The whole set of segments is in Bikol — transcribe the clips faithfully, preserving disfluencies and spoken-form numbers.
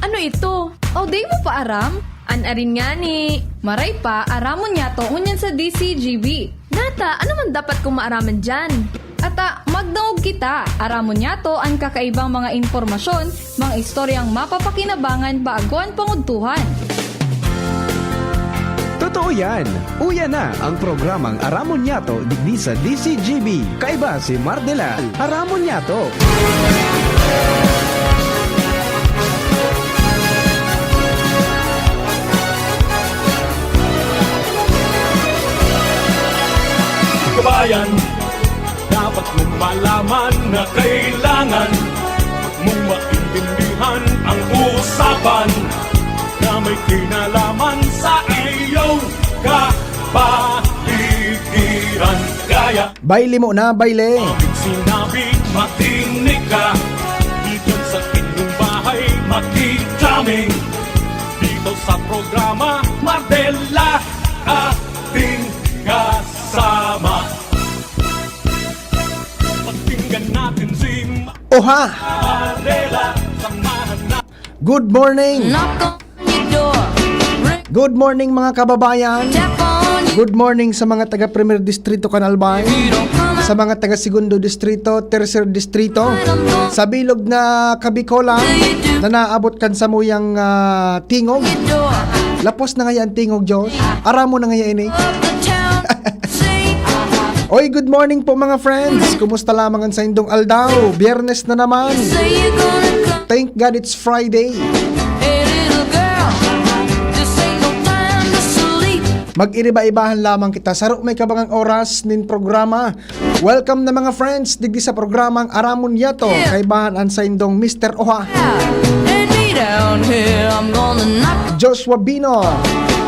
Ano ito? O, di mo pa aram? An arin ngani. Maray pa, aramon niyato ngunyan sa D C G B. Nata, ano man dapat kong maaraman diyan? Ata, magdangog kita. Aramon niyato an kakaibang mga impormasyon, mga istoryang mapapakinabangan bago an pangudtuhan. Totoo yan! Uya na ang programang Aramon Niyato digdi sa D C G B. Kaiba si Mardela. Aramon Niyato. Kabayan, dapat mong malaman na kailangan mong maintindihan ang usapan na may kinalaman sa iyong kapaligiran. Kaya Baile mo na, baile. Pag sinabi, makinig ka. Dito sa inyong bahay, makikaming. Dito sa programa, Mardela, ating kasama. Pakinggan natin si Oha! Mardela, samahan na. Good morning! Knock on your door. Ring, Good morning, mga kababayan. Tap on your Good morning sa mga taga Primer Distrito kan Albay, If you don't come sa mga taga Segundo Distrito, Tercer Distrito, sa bilog na Kabikolan na naabot kan samuyang, ah, tingog. Door. Lapos na ngaya ang tingog, Diyos. Aramo na ngaya ini. Of the town. Sing. Oy, good morning po, mga friends. Kumusta lamang ang saindong aldaw? Biyernes na naman. Say you're gonna come. Thank God it's Friday. Hey, little girl, this ain't no time to sleep. Mag-iriba-ibahan lamang kita. Saro may kabangang oras nin programa. Welcome na, mga friends, digdi sa programang Aramon Yato. Yeah. Kaibahan an saindong Mister Oha. And me down here, I'm gonna knock. Joshua Bino.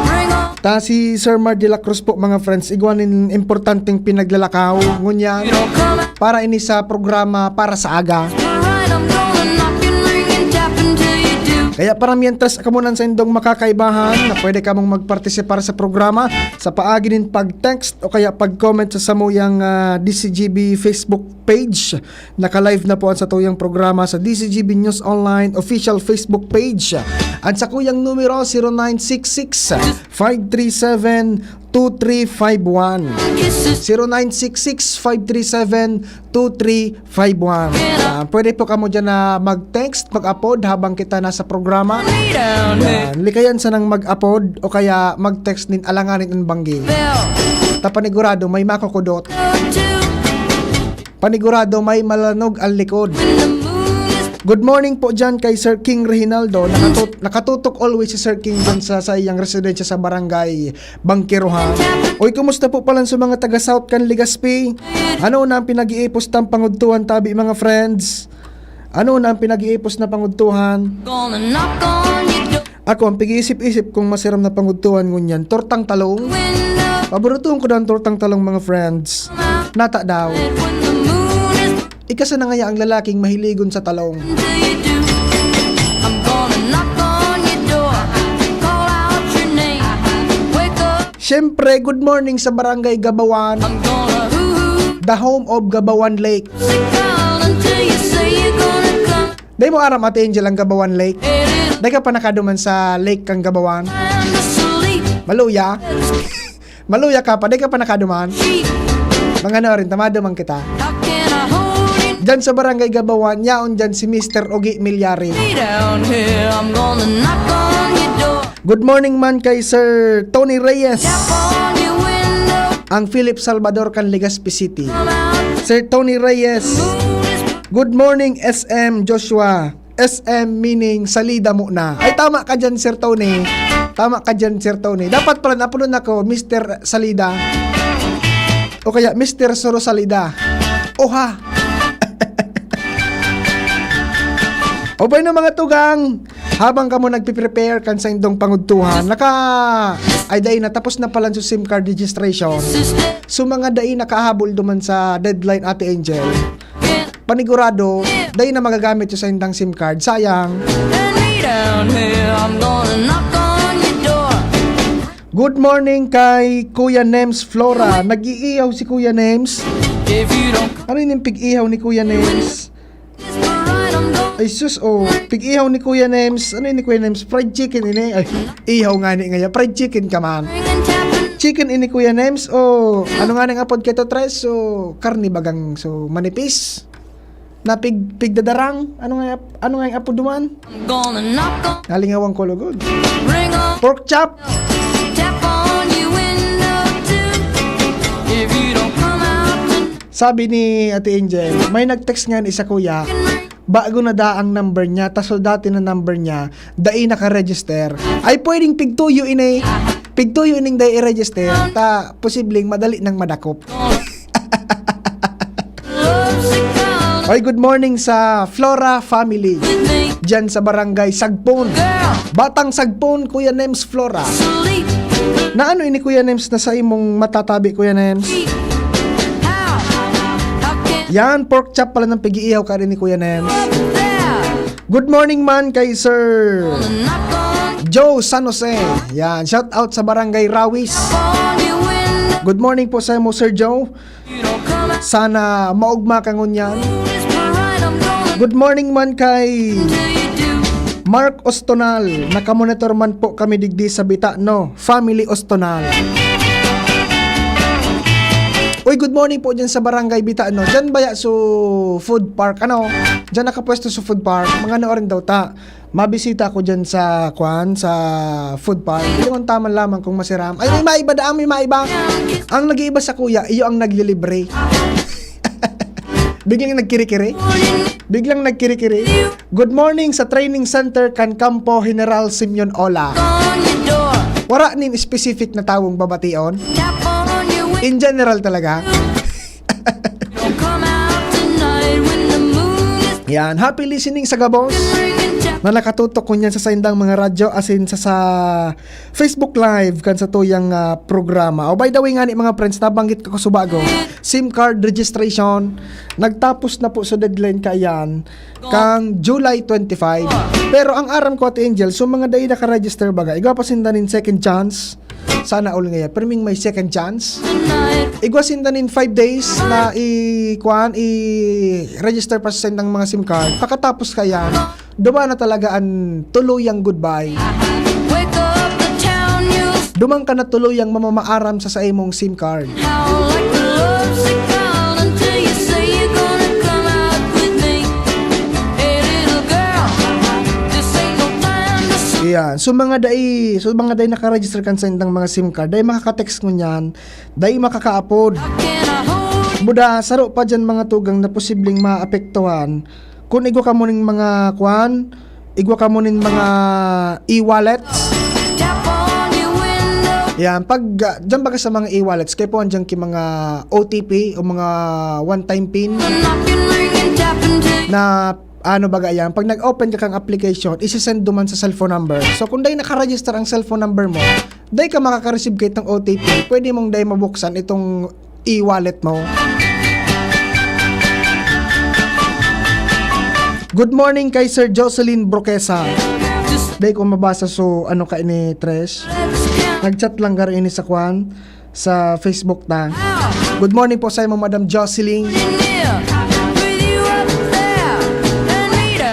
Bring on. Ta si Sir Mar de la Cruz po, mga friends, igwa nin importanteng pinaglalakaw. Ngunyan, You don't come out. Para ini sa programa para sa aga. Alright, I'm gonna knock and ring and tap until you do. Kaya para mientras kamo nan saindong makakaibahan na pwede kamong magpartisipar sa programa sa paagi nin pag-text o kaya pag-comment sa samuyang, ah, D C G B Facebook page. Naka-live na po ang satuyang programa sa D C G B News Online official Facebook page. Ang sakuyang numero, zero nine six six, five three seven, two three five one. Kisses. Zero nine six six, five three seven, two three five one. Ah, pwede po kamo dyan na mag-text, mag-apod habang kita nasa programa. Yan. Likayan sanang mag-apod o kaya mag-text nin alanganin an banggi. Bell. Ta panigurado, may makukudot. Go to. Panigurado, may malanog ang likod. When the moon is Good morning po dyan kay Sir King Reginaldo. Nakatut-, nakatutok always si Sir King dyan sa, sa iyang residensya sa barangay Bangkiruhan. Uy, kumusta po palan sa mga taga South kan Legazpi? Ano na ang pinag-iipos tang pangudtuhan tabi, mga friends? Ano na ang pinag-iipos na pangudtuhan? Gonna knock on your door. Ako, ang pag-iisip-isip kong masiram na pangudtuhan ngunyan, tortang talong. Window. Paborituhan ko daw ang tortang talong, mga friends. Nata daw. When the moon is Ikasa na ngaya ang lalaking mahiligon sa talong. Until you do, I'm gonna knock on your door, call out your name, wake up. Siyempre, good morning sa Barangay Gabawan, I'm gonna hoo-hoo. The home of Gabawan Lake. Sit down until you say you're gonna come. Dai mo aram, Ate Angel, ang Gabawan Lake? It is Dai ka pa nakaduman sa lake kan Gabawan? Time to sleep. Maluya? Maluya ka pa, dai ka pa nakaduman? Cheap. Mga ano rin, tamaduman kita. How can I hold it? Diyan sa Barangay Gabawan, yaon diyan si Mister Ogie Milyari. Way down here, I'm gonna knock on your door. Good morning man kay Sir Tony Reyes. Tap on your window. Ang Philip Salvador kan Legazpi City. Come out. Sir Tony Reyes. Moon is Good morning, S M Joshua. S M meaning salida mo na. Ay, tama ka dyan, Sir Tony. Tama ka dyan, Sir Tony. Dapat pala napunan ako, Mister Salida. O kaya, Mister Soro Salida. Oha! O ba yun, mga tugang? Habang kamo nagpiprepare kan saindong pangudtuhan, naka, ay, dai na, tapos na pala sa SIM card registration. So, mga dai nakahabol duman sa deadline, Ate Angel. Panigurado, dai na magagamit yung saindang SIM card. Sayang. Hand me down here, I'm gonna knock on your door. Good morning kay Kuya Nems Flora. Nag-iihaw si Kuya Nems. If you don't Ano yung pig-ihaw ni Kuya Nems? Just right, I'm gonna Ay sus, oh, pig-ihaw ni Kuya Nems. Ano ni Kuya Nems? Fried chicken ini. Ay, ihaw nga ni ngaya. Fried chicken ka man. Chicken ini Kuya Nems. Oh, ano nga nang apod kito, Tres? So, karni bagang, so, manipis. Na pig-, pigdadarang. Ano nga, ano nga yung apod duman? Nalingawan ko lugod. Pork chop. Sabi ni Ate Angel, may nag-text nga ni sa kuya, bago na da ang number niya, tas so dati na number niya, dai naka-register. Ay pwedeng pigtuyo ini, pigtuyo ining dai i-register, ta posibleng madali nang madakop. Oy, good morning sa Flora family. Diyan sa Barangay Sagpon. Batang Sagpon, Kuya Nems Flora. Na ano ini, Kuya Nems, na sa imong matatabi, Kuya Nems? Yan, pork chop pala ng pag-iihaw ka rin ni Kuya Nems. Good morning man kay Sir Joe San Jose. Yan, shout out sa Barangay Rawis. Good morning po sa mo, Sir Joe. Sana maugma ka ngunyan. Good morning man kay Mark Ostonal. Nakamonitor man po kami digdi sa Bitano. Family Ostonal. Uy, good morning po dyan sa Barangay Bitano. Dyan baya so food park? Ano? Dyan nakapwesto sa food park. Mga noorin daw ta. Mabisita ako dyan sa, kwan, sa food park. Iyon taman lamang kung masiram. Ay, may maiba daan, may maiba. Ang nag-iiba sa kuya, iyo ang naglilibre. Biglang nagkirikiri. Biglang nagkirikiri. Good morning sa training center kan Kampo General Simeon Ola. Wara nin specific na tawong babation. In general talaga. Yan, happy listening sa gabos na nakatutok ko niyan sa saindang mga radyo, asin sa, sa Facebook Live kan sa tuyang, ah, programa. O, by the way nga ni, mga friends, nabanggit ko subago, SIM card registration, nagtapos na po sa deadline kaiyan kang July twenty-five. Pero ang aram ko, Ate Angel, so mga dai naka-register baga, igwa pa sinda nin second chance. Sana all ngaya, pirming may second chance. Igwa sinda nin five days na i-, kuan, i-register pa sa sindang mga SIM card. Pakatapos kaiyan, duman na talaga an tuluyang goodbye. Duman ka na tuluyang mamamaaram sa saimong SIM card. Iyan. So, mga dai, so, mga dai naka-register kan saindang mga SIM card, dai makaka-text ngunyan, dai makakaapod. Buda, saro pa dyan mga tugang na posibleng maapektuhan kun igwa kamo ning mga, kwan, igwa kamo ning mga e-wallets. Yan, pag, ah, dyan baga sa mga e-wallets, kaya po andyan ki mga O T P o mga one-time pin na ano baga yan, pag nag-open ka kang application, isi-send duman sa cellphone number. So, kung dai naka-register ang cellphone number mo, dai ka makaka-receive kay itong O T P. Pwede mong dai mabuksan itong e-wallet mo. Good morning kay Sir Jocelyn Broquesa. Dai ko mabasa, so ano ka ini, Tres? Nag-chat lang garo ini sa kwan, sa Facebook ta. Good morning po sa imo, Madam Jocelyn.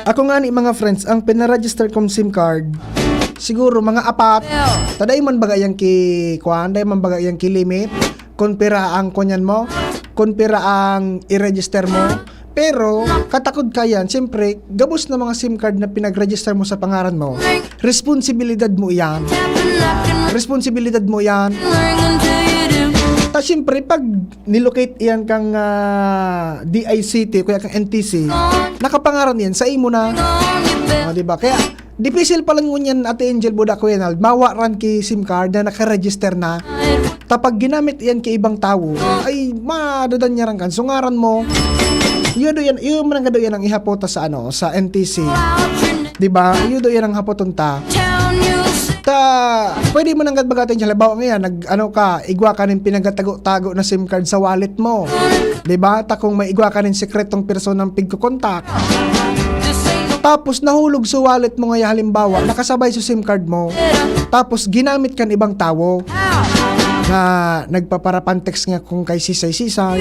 Ako nga ni, mga friends, ang pinaregister kong SIM card, siguro mga apat. Ta dai man baga yang ki, kuan, dai man baga yang ki limit. Kun pira ang kunyan mo, kun pira ang i-register mo. Pero, katakod ka yan, siyempre, gabos na mga SIM card na pinag-register mo sa pangaran mo, responsibilidad mo iyan. Responsibilidad mo iyan. Ta siyempre, pag nilocate iyan kang, ah, D I C T, kaya kang N T C, nakapangaran yan, sa imo na. O, di ba? Kaya, dipisil pa lang ngunyan, Ate Angel, buda, Kuya Nald, mawa ran ki SIM card na naka-register na. Ta pag ginamit iyan ki ibang tawo, ay, madadanyaran kan. So, ngaran mo, iyo do yan, iyo man ang gado yan ang ihapota sa, ano, sa N T C. Di ba? Iyo do yan ang hapoton ta. Ta, pwede mo nang gadbagatin siya. Halimbawa ngayon, nag, ano ka, igwa ka ning pinagatago-tago na SIM card sa wallet mo. Di ba? Ta kung may igwa ka ning sikretong personang pigkokontak. Tapos nahulog sa wallet mo ngaya, halimbawa, nakasabay sa SIM card mo. Tapos ginamit kan ibang tawo na nagpaparapantex nga kung kay sisay-sisay.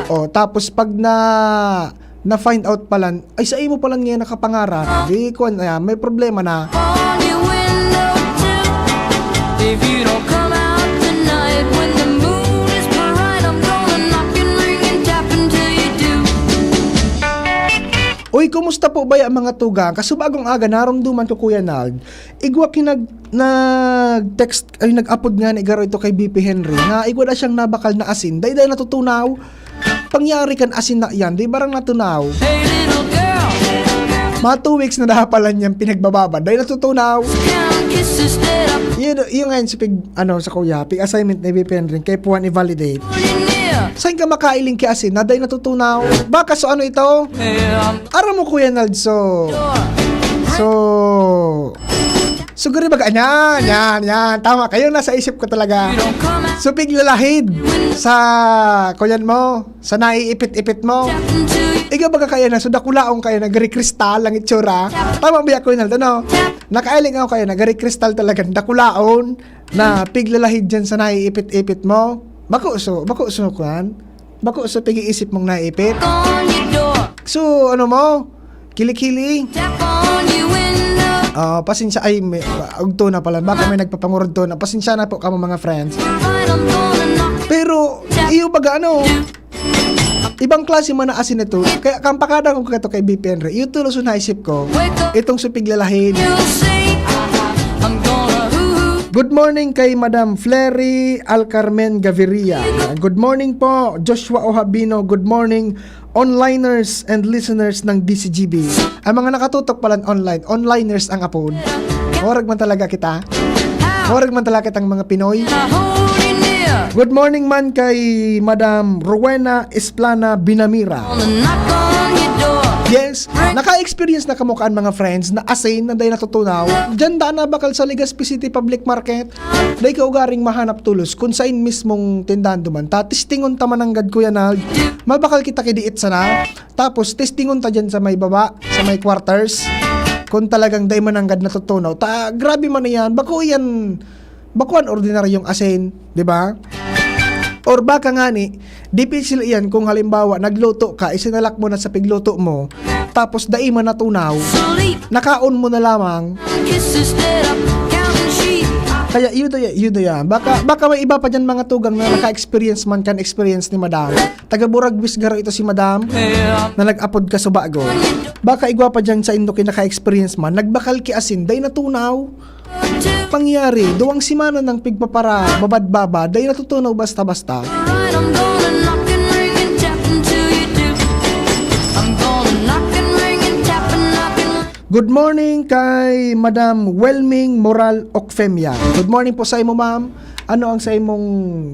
O, tapos pag na na-find out palan, ay, sa imo palan ngayon nakapangaran, di, kuwan, ah, may problema na. On your window too. If you don't come out tonight when the moon is bright, I'm gonna knock and ring and tap until you do. Uy, kumusta po baya mga tugang? Kasubagong aga, narumduman ko, Kuya Nald, igwa ki nag-, nag-text, ay, nag-apod nga ni garo ito kay B P Henry, nga igwa na siyang nabakal na asin, dayday natutunaw. Pangyari kan asin na yan, di barang natunaw. Hey, little girl, Mga two weeks na dapat lang niyang pinagbababad, dahil natutunaw. can kiss instead of Yun, yung ngayon sa pig, ano, sa kuya, pig assignment ni B P Henry, kay Puan i-validate. near. Saan ka makailing kay asin? Naday natutunaw. Baka so ano ito? Hey, I'm Aram mo, Kuya Naldo. So, so guri baga, yan, yan, yan. Tama kayo, nasa isip ko talaga. you don't come out So, piglalahid sa, kuyan mo, sa naiipit-ipit mo. tap until you Ikaw baga kaya na, so dakulaon kaya na, gari kristal ang itsura. Tama ba ako, Naldo, no? Nakailing ako kaya na, gari kristal talaga, dakulaon na piglalahid dyan sa naiipit-ipit mo. Bako so, bako so, kuan? Bako so, pag-iisip mong naiipit. on your door. So, ano mo? Kilikili? Tap on your window. Ah, pasensya, ay, may, ugto na pala. Baka may nagpapangurugto na. Pasensya na po kamo, mga friends. Right, I'm gonna knock Pero, iyo baga, ano, ibang klase man na asin ito. Kaya, kampakada ko kato kay B P Henry. Iyo tulos na isip ko. Wake up, Itong supig lalahin. you'll see. I'm gonna hoo-hoo. Good morning kay Madam Flery Alcarmen Gaviria. Good morning po, Joshua Ohabino. Good morning, onliners and listeners ng D C G B. Ang mga nakatutok pala online, onliners ang apod. Orag man talaga kita. Orag man talaga kitang mga Pinoy. I hold you near. Good morning man kay Madam Rowena Esplana Binamira. Gonna knock on your door. Yes, naka-experience na kamo kaan, mga friends, na asin na dahil natutunaw? Diyan daan na bakal sa Legazpi City Public Market. Dahil ka ugaring mahanap tulos kung saan mismong tindahan duman. Ta, testingon ta mananggad, Kuya Nald. Mabakal kita kidiit sana. Tapos, testingon ta dyan sa may baba, sa may quarters. Kung talagang dahil mananggad natutunaw. Ta, grabe man yan. Bako yan, bako an ordinaryong asin, di ba? Or baka nga ni, dipisil iyan kung halimbawa, nagluto ka, isinalak mo na sa pigluto mo, tapos dai man natunaw, Sleep, nakaon mo na lamang. kiss instead of counting sheep. Kaya yun na, yun na yan. Baka, baka may iba pa dyan mga tugang na naka-experience man kan experience ni Madam. Taga Buragwis garo ito si Madam, Yeah, na nag-apod ka sa bago. Baka igwa pa dyan sa indo naka-experience man, nagbakal ki asin, dai natunaw. Pangyari, duwang semana nang pigpapara, babad-babad, dai natutunaw basta-basta. Right, I'm gonna knock and ring and tap until you do. I'm gonna knock and ring and tap and knock and Good morning kay Madam Welming Moral Ocfemia. Good morning po sa imo, ma'am. Ano ang sa imong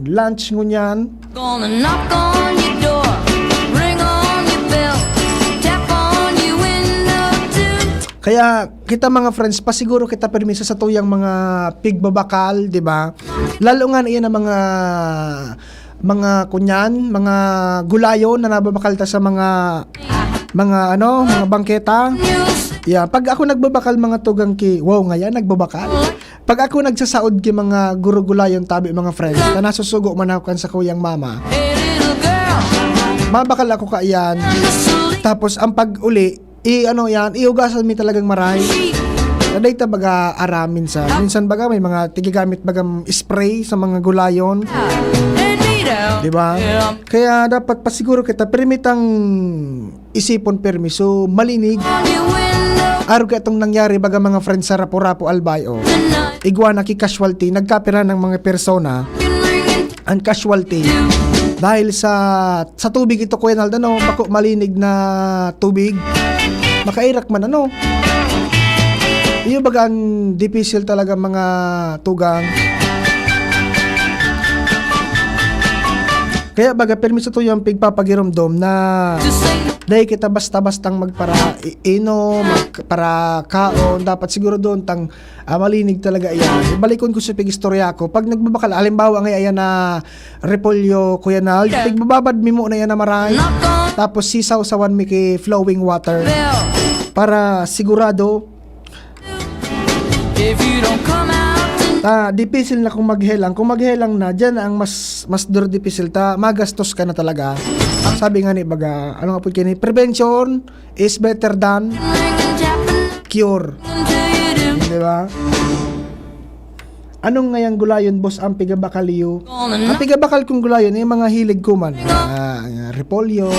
lunch ngunyan? Gonna knock on your door, ring on your bell, tap on your window too. Kaya kita, mga friends, pasiguro kita permiso sa tuyang mga pigbabakal, di ba? Lalo nga na iyan ang mga, mga kunyan, mga gulayon na nababakal ta sa mga, mga ano, mga bangketa. Yeah, pag ako nagbabakal, mga tugang ki, wow, ngayon nagbabakal. Pag ako nagsasaod ki mga gurugulayon tabi, mga friends, na nasusugo man ako kan sa kuyang mama. Hey, little girl, Mabakal ako kaiyan. I'm asleep. Tapos ang pag-uli, i ano yan, ihugasan mi talagang maray. Sheep, Naday ta baga aram minsan. Minsan baga may mga tigagamit bagang spray sa mga gulayon. let me down. Di ba? Yeah, Kaya dapat pasiguro kita, permitang isipon permi. So, malinig. on your window Arog ka itong nangyari baga, mga friends, sa Rapu-Rapu, Albay, oh. tonight. Igwa na ki casualty, nagkapira ng mga persona Can ring and ang casualty. Dahil sa sa tubig ito, Kuya Naldo, no? Bako malinig na tubig. Makairak man, ano? Iyo baga ang dipisil talaga, mga tugang. Kaya baga, permi sa tuyang pigpapagiromdom na to say dahil kita basta-bastang magpara i- inom, magpara kaon, dapat siguro doon tang ah, malinig talaga iyan. Ibalikon ko sa pag-istorya ko. Pag nagbabakal, halimbawa nga ayan na repolyo, Kuya Nald, pigbababad mi muna yan na maray. knock on Tapos sisawsawan mi ki flowing water bell. Para sigurado. If you don't come out tonight, Ah, dipisil na kung maghelang. Kung maghelang na, diyan na ang mas, mas dur-, dipisil ta, magastos ka na talaga. Sabi nga ni baga, ano nga po kini, "Prevention is better than cure." Di ba? Anong ngayang gulayon, boss, ang pigabakal iyo? Ang pigabakal kong gulayon, yung mga hilig ko man. Ah, repolyo,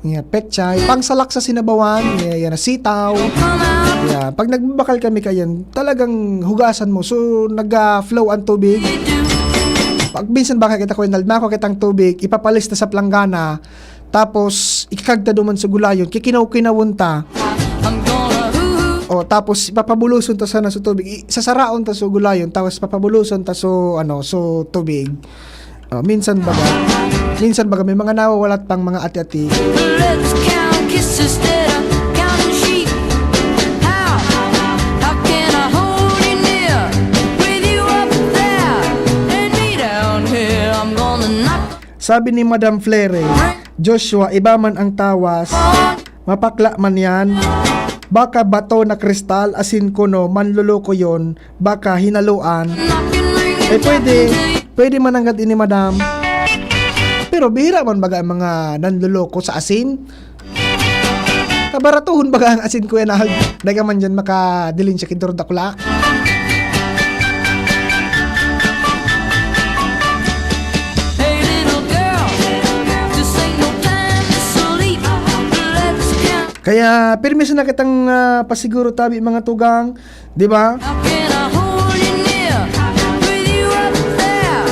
nga pechay, pangsalak sa sinabawan, nga, yan na sitaw. Yan. Pag nagbabakal kami kayan, talagang hugasan mo. So, nag-flow ang tubig. Pag minsan baka kita ko, inalma ko kitang tubig, ipapalista sa planggana, tapos ikakagta duman sa gulayon, kikinaw-kinawon ta. O, tapos ipapabuluson ta sana sa tubig. I-, sasaraon ta sa gulayon, tapos papabuluson ta sa, ano, sa tubig. Ah, minsan baga, minsan baga may mga nawawalat pang mga ati-ati. Let's count kisses instead of counting sheep. How? How can I hold you near? With you up there and me down here, I'm gonna knock. Sabi ni Madam Flere, "Joshua, iba man ang tawas, mapakla man yan. Baka bato na kristal, asin kuno, manloloko yon, baka hinaluan." Eh, pwede. Pwede man nanggad ini, madam. Pero bihira man baga ang mga nanloloko sa asin. Kabaratuhon baga ang asin, Kuya Nag. Dai ka man dyan makadiling sa kidor dakula. Hey, little girl, this ain't no time to sleep. Let's count. Kaya, pirmi sana kitang, ah, pasiguro tabi, mga tugang. Di ba? How can I hold you near? With you up there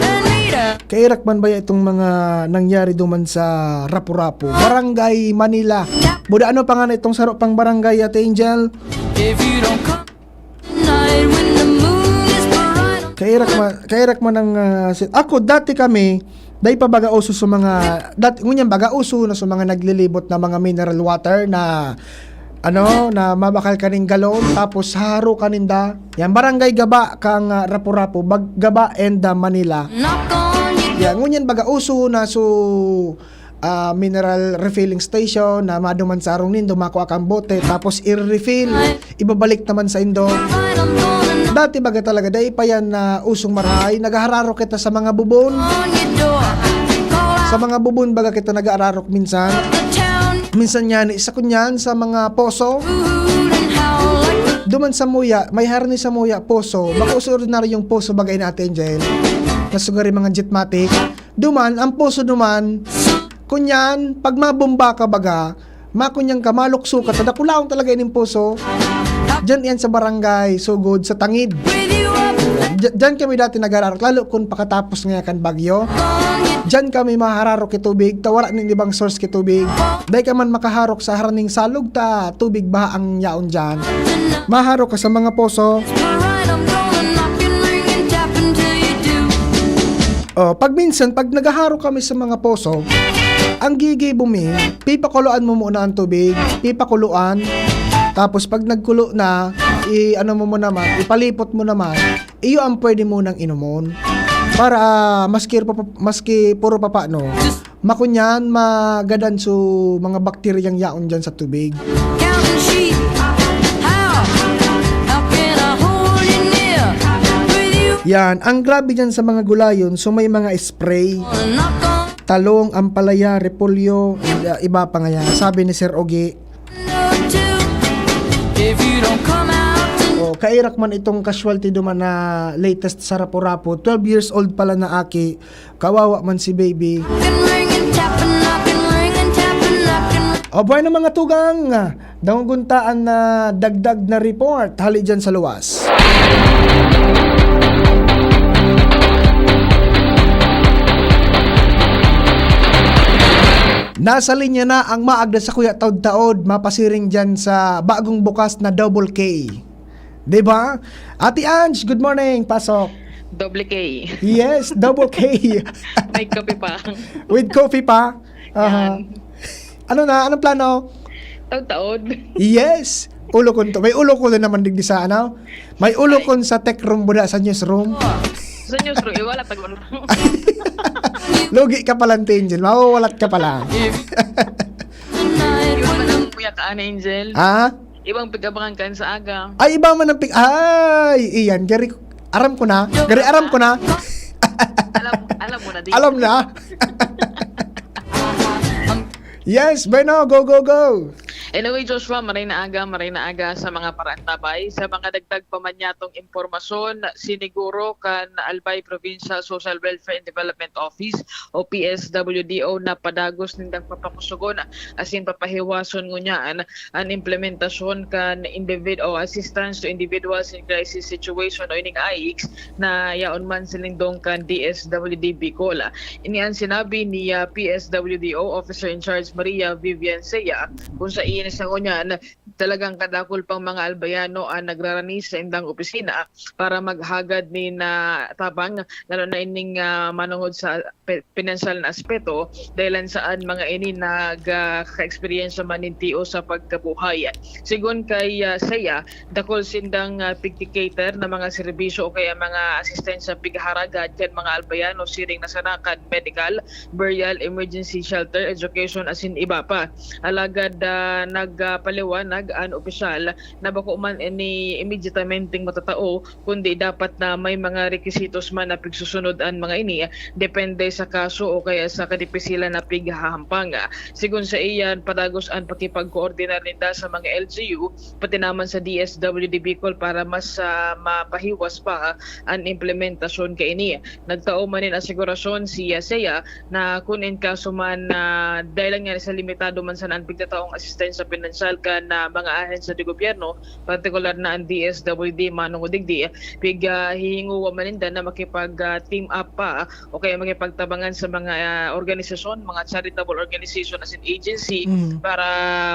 and me down. Kairak man baya itong mga nangyari duman sa Rapu-Rapu, Barangay Manila? Buda, ano pa nga na itong saro pang barangay, Ate Angel? If you don't come tonight when the moon is bright. Kairak ma-, kairak man ang, ah, si-, ako, dati kami, dai pa baga uso sa mga, dat-, ngunyan baga uso na sa mga naglilibot na mga mineral water na, ano, na mabakal kaning galon, tapos haro kaninda. Yan, Barangay Gaba kang, ah, Rapu-Rapu, Bag-, Gaba and, ah, Manila. Knock on your Yan, ngunyan baga uso na so, ah, mineral refilling station na maduman sa harong nindo, makua kang bote, tapos i-refill. Ibabalik naman sa indo. Dati baga talaga, dai pa yan na usong marahay. Naghahararok kita sa mga bubon. Sa mga bubon baga kita nag-aararok minsan. Minsan yan, isa ko niyan sa mga poso. Duman sa Muya, may harani sa Muya, poso. Bako sa ordinaryong poso baga ini, Ate Angel. Nasugari mga jetmatic. Duman, ang poso duman, kunyan, pag mabomba ka baga, makunyan ka, malukso ka, tadakulaon talaga ining poso. Diyan yan sa barangay, Sugod, sa Tangid. Diyan, diyan kami dati nag-aararok, lalo kung pakatapos nga kan bagyo. Diyan kami mahararok ki tubig, ta wala nin ibang source ki tubig. Dai ka man makaharok sa haraning salog ta tubig baha ang yaon diyan. Maharok ka sa mga poso. Oh, pag minsan, pag naghaharo kami sa mga poso, ang gigibo mi, pipakuloan mo muna ang tubig, pipakuloan. Tapos pag nagkulo na, i-ano mo, mo naman, ipalipot mo naman. Iyo ang pwede mo nang inomon. Para, ah, maski, maski puro papano, makunyan, magadan so mga bakteryang yaon dyan sa tubig. Counting sheep. How? How can I hold you near? With you. Yan. Ang grabe dyan sa mga gulayon, so may mga spray. Knock on. Talong, ampalaya, repolyo, and, uh, iba pa nga yan. Sabi ni Sir Ogie. If you don't come out tonight. Oh, kairak man itong casualty duman na latest sa Rapu-Rapu. Twelve years old pala na aki. Kawawa man si baby. Knocking, ringing, tapping, knocking, ringing, tapping, knocking. O, bueno, mga tugang, dangogon ta an, ah, dagdag na report hali dyan sa luwas. Nasa linya na ang maagda sa Kuya Taod-Taod, mapasiring dyan sa bagong bukas na Double K. Di ba? Ate Ange, good morning. Pasok. Double K. Yes, double K. May kape pa. With coffee pa? Aha. Yan. Ano na? Anong plano? Taod-taod. Yes. Ulo ko to. May ulo ko na naman digdi sa, ano? May ulo ko sa tech room, buda sa newsroom. Oh. Sa newsroom, eh, wala tago na. Lugi ka pala, Angel. Mawawalat ka pala. Iba man ang kuya ka, Angel. Ah? Ibang pig-abangan kan sa aga. Ay, iba man ang pig-, ay, iyan, gari ko. Aram ko na. Gari, aram ko na. Alam, alam mo na din. Alam na. Yes, bueno, go, go, go. Anyway, Joshua, maray na aga, maray na aga sa mga paraantabay. Sa mga dagdag pa man yatong impormasyon, siniguro kan Albay Provincial Social Welfare and Development Office o P S W D O na padagos nindang papakusugon asin papahiwason ngunyan an implementasyon kan individ o assistance to individuals in crisis situation o ining A I X na yaon man sinindong kan D S W D Bicol. Ini an sinabi ni ah, P S W D O Officer in Charge Maria Vivian Sea, kung sa iyan sa ngunyan, talagang kadakul pang mga Albayano ang nagrarani sa indang opisina para maghagad nin ah, tabang, lalo na ining ah, manungod sa pe- pinansyal na aspeto, dahilan saan mga ini nagka-eksperyensya man nin tiyo sa pagkabuhay. Sigon kay ah, Sea, dakul sindang ah, pigki-cater na mga serbisyo o kaya mga asistensya pigharagad kan mga Albayano siring na sana kan medical, burial, emergency shelter, education asin iba pa. Alagad ah, nagpaliwanag an opisyal na bako man ini immediatamenteng matatao, kundi dapat na may mga requisitos man na pigsusunod an mga ini, depende sa kaso o kaya sa kadipisilan na pighahampang. Sigon sa iyan, padagos an pakipagkoordinar ninda sa mga L G U, pati naman sa D S W D Bicol para mas ah, mapahiwas pa an implementasyon kaini. Nagtao man nin asigurasyon si ah, Sea na kun in kaso man na dahil lang nga sa limitado man sana an pigtataong asistensya pinansyal kan ah, mga ahensya de gobyerno, partikular na an D S W D, manungod digdi, pig ah, hihingowa man ninda na makipag ah, team up pa o kaya makipagtabangan sa mga ah, organisasyon, mga charitable organization asin agency Mm. para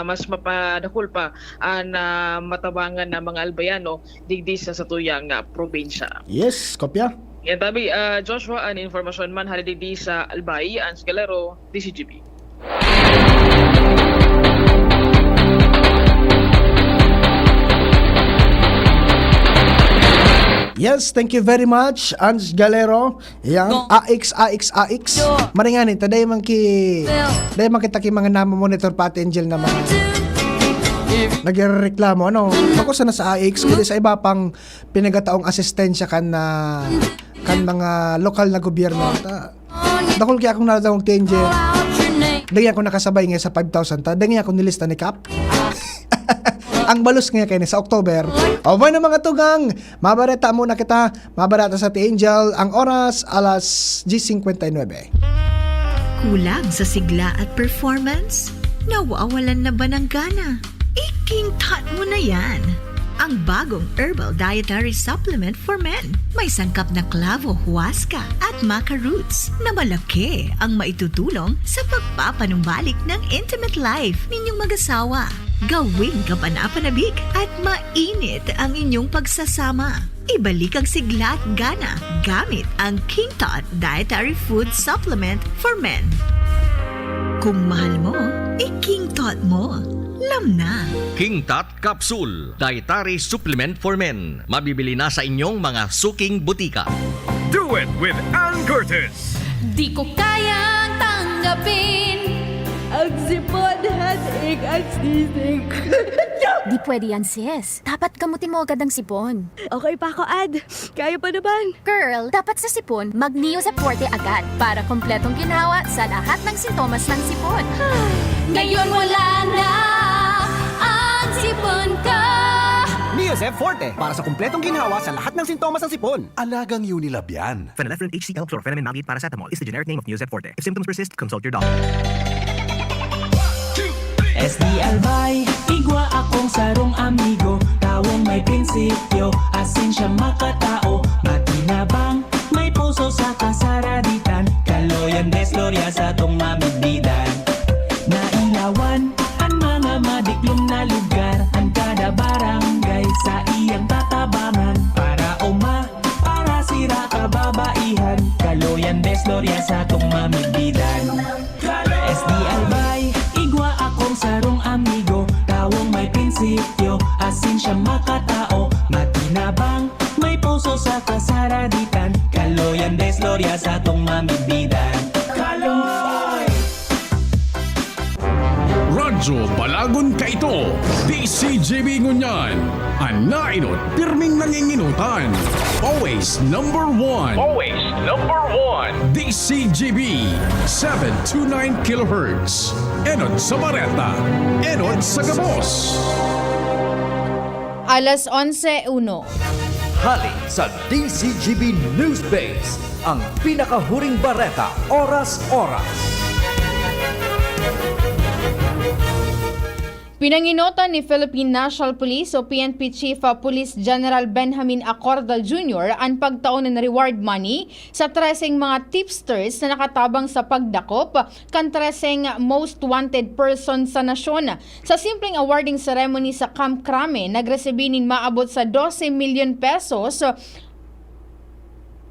mas mapadakul pa an ah, matabangan na mga Albayano digdi sa satuyang ah, probinsya. Yes, kopya. Yan tabi, ah, Joshua, an informasyon man hali digdi sa Albay, Ans Galero, D C G B. Yes, thank you very much, Ans Galero. Yang A X, A X, A X. Maringani, ta dai man ki, dai man kita ki mga namomonitor pa, Ate Angel, na mga nagrereklamo, ano? Bako sana sa A X, kundi sa iba pang pinagataong asistensya kan, ah, kan mga lokal na gobyerno. Ta, dakul kaya akong nadangog, Ate Angel. Dai ako nakasabay nga sa five thousand, ta dai ako nilista ni Kap. Ang balos nga kayo sa October. O, bueno, mga tugang, mabareta muna kita. Mabareta sa Ate Angel. Ang oras, alas diyes cincuenta y nueve. Kulang sa sigla at performance? Nawawalan na ba ng gana? I-King Tot mo na yan! Ang bagong herbal dietary supplement for men. May sangkap na clavo, huasca at maca roots na malaki ang maitutulong sa pagpapanumbalik ng intimate life ninyong mag-asawa. Gawing kapanapanabik at mainit ang inyong pagsasama. Ibalik ang sigla at gana gamit ang King Tot Dietary Food Supplement for Men. Kung mahal mo, i-King Tot mo. Lam na! King Tot Capsule, Dietary Supplement for Men. Mabibili na sa inyong mga suking butika. Do it with Ann Curtis. Di ko kayang tanggapin. Ang sipon, headache, at sneezing. Di pwede yan, sis. Dapat gamutin mo agad ang sipon. Okay pa ako, Ad. Kaya pa naman. Girl, dapat sa sipon, mag Neozep Forte agad para kompletong ginhawa sa lahat ng sintomas ng sipon. Ngayon wala na ang sipon ko. Neozep Forte para sa kompletong ginhawa sa lahat ng sintomas ng sipon. Alagang Unilab yan. Phenylephrine H C L, chlorphenamine maleate paracetamol is the generic name of Neozep Forte. If symptoms persist, consult your doctor. S D Albay, igwa akong sarong amigo, tawong may prinsipyo, asin siya makatao, matinabang, may puso sa kasaraditan, kaloyan des gloria sa tong mamigdidan. Nailawan, ang mga madiklom na lugar, ang kada barangay sa iyang tatabangan, para uma, para sira kababaihan, kaloyan des gloria sa tong mamigdidan. S D Albay, igwa akong sarong amigo, tawong may prinsipyo, asin siya makatao, matinabang, may puso sa kasaraditan, kaloyan des gloria sa tong mamigdidan. Kaloy! Run So, balagon kaito, D C G B ngunyan. An nainot, pirming nanginginotan. Always number one. Always number one. D C G B, seven two nine kilohertz. Enot sa Bareta. Enot sa Gabos. Alas onse uno. Hali sa D C G B News Base, ang pinakahuring bareta, oras-oras. Pinanginotan ni Philippine National Police o P N P Chief, ah, Police General Benjamin Acorda Junior an pagtao nin reward money sa treseng mga tipsters na nakatabang sa pagdakop kan treseng most wanted person sa nasyon. Sa simpleng awarding ceremony sa Camp Crame, nagresibi nin maabot sa dose milyon pesos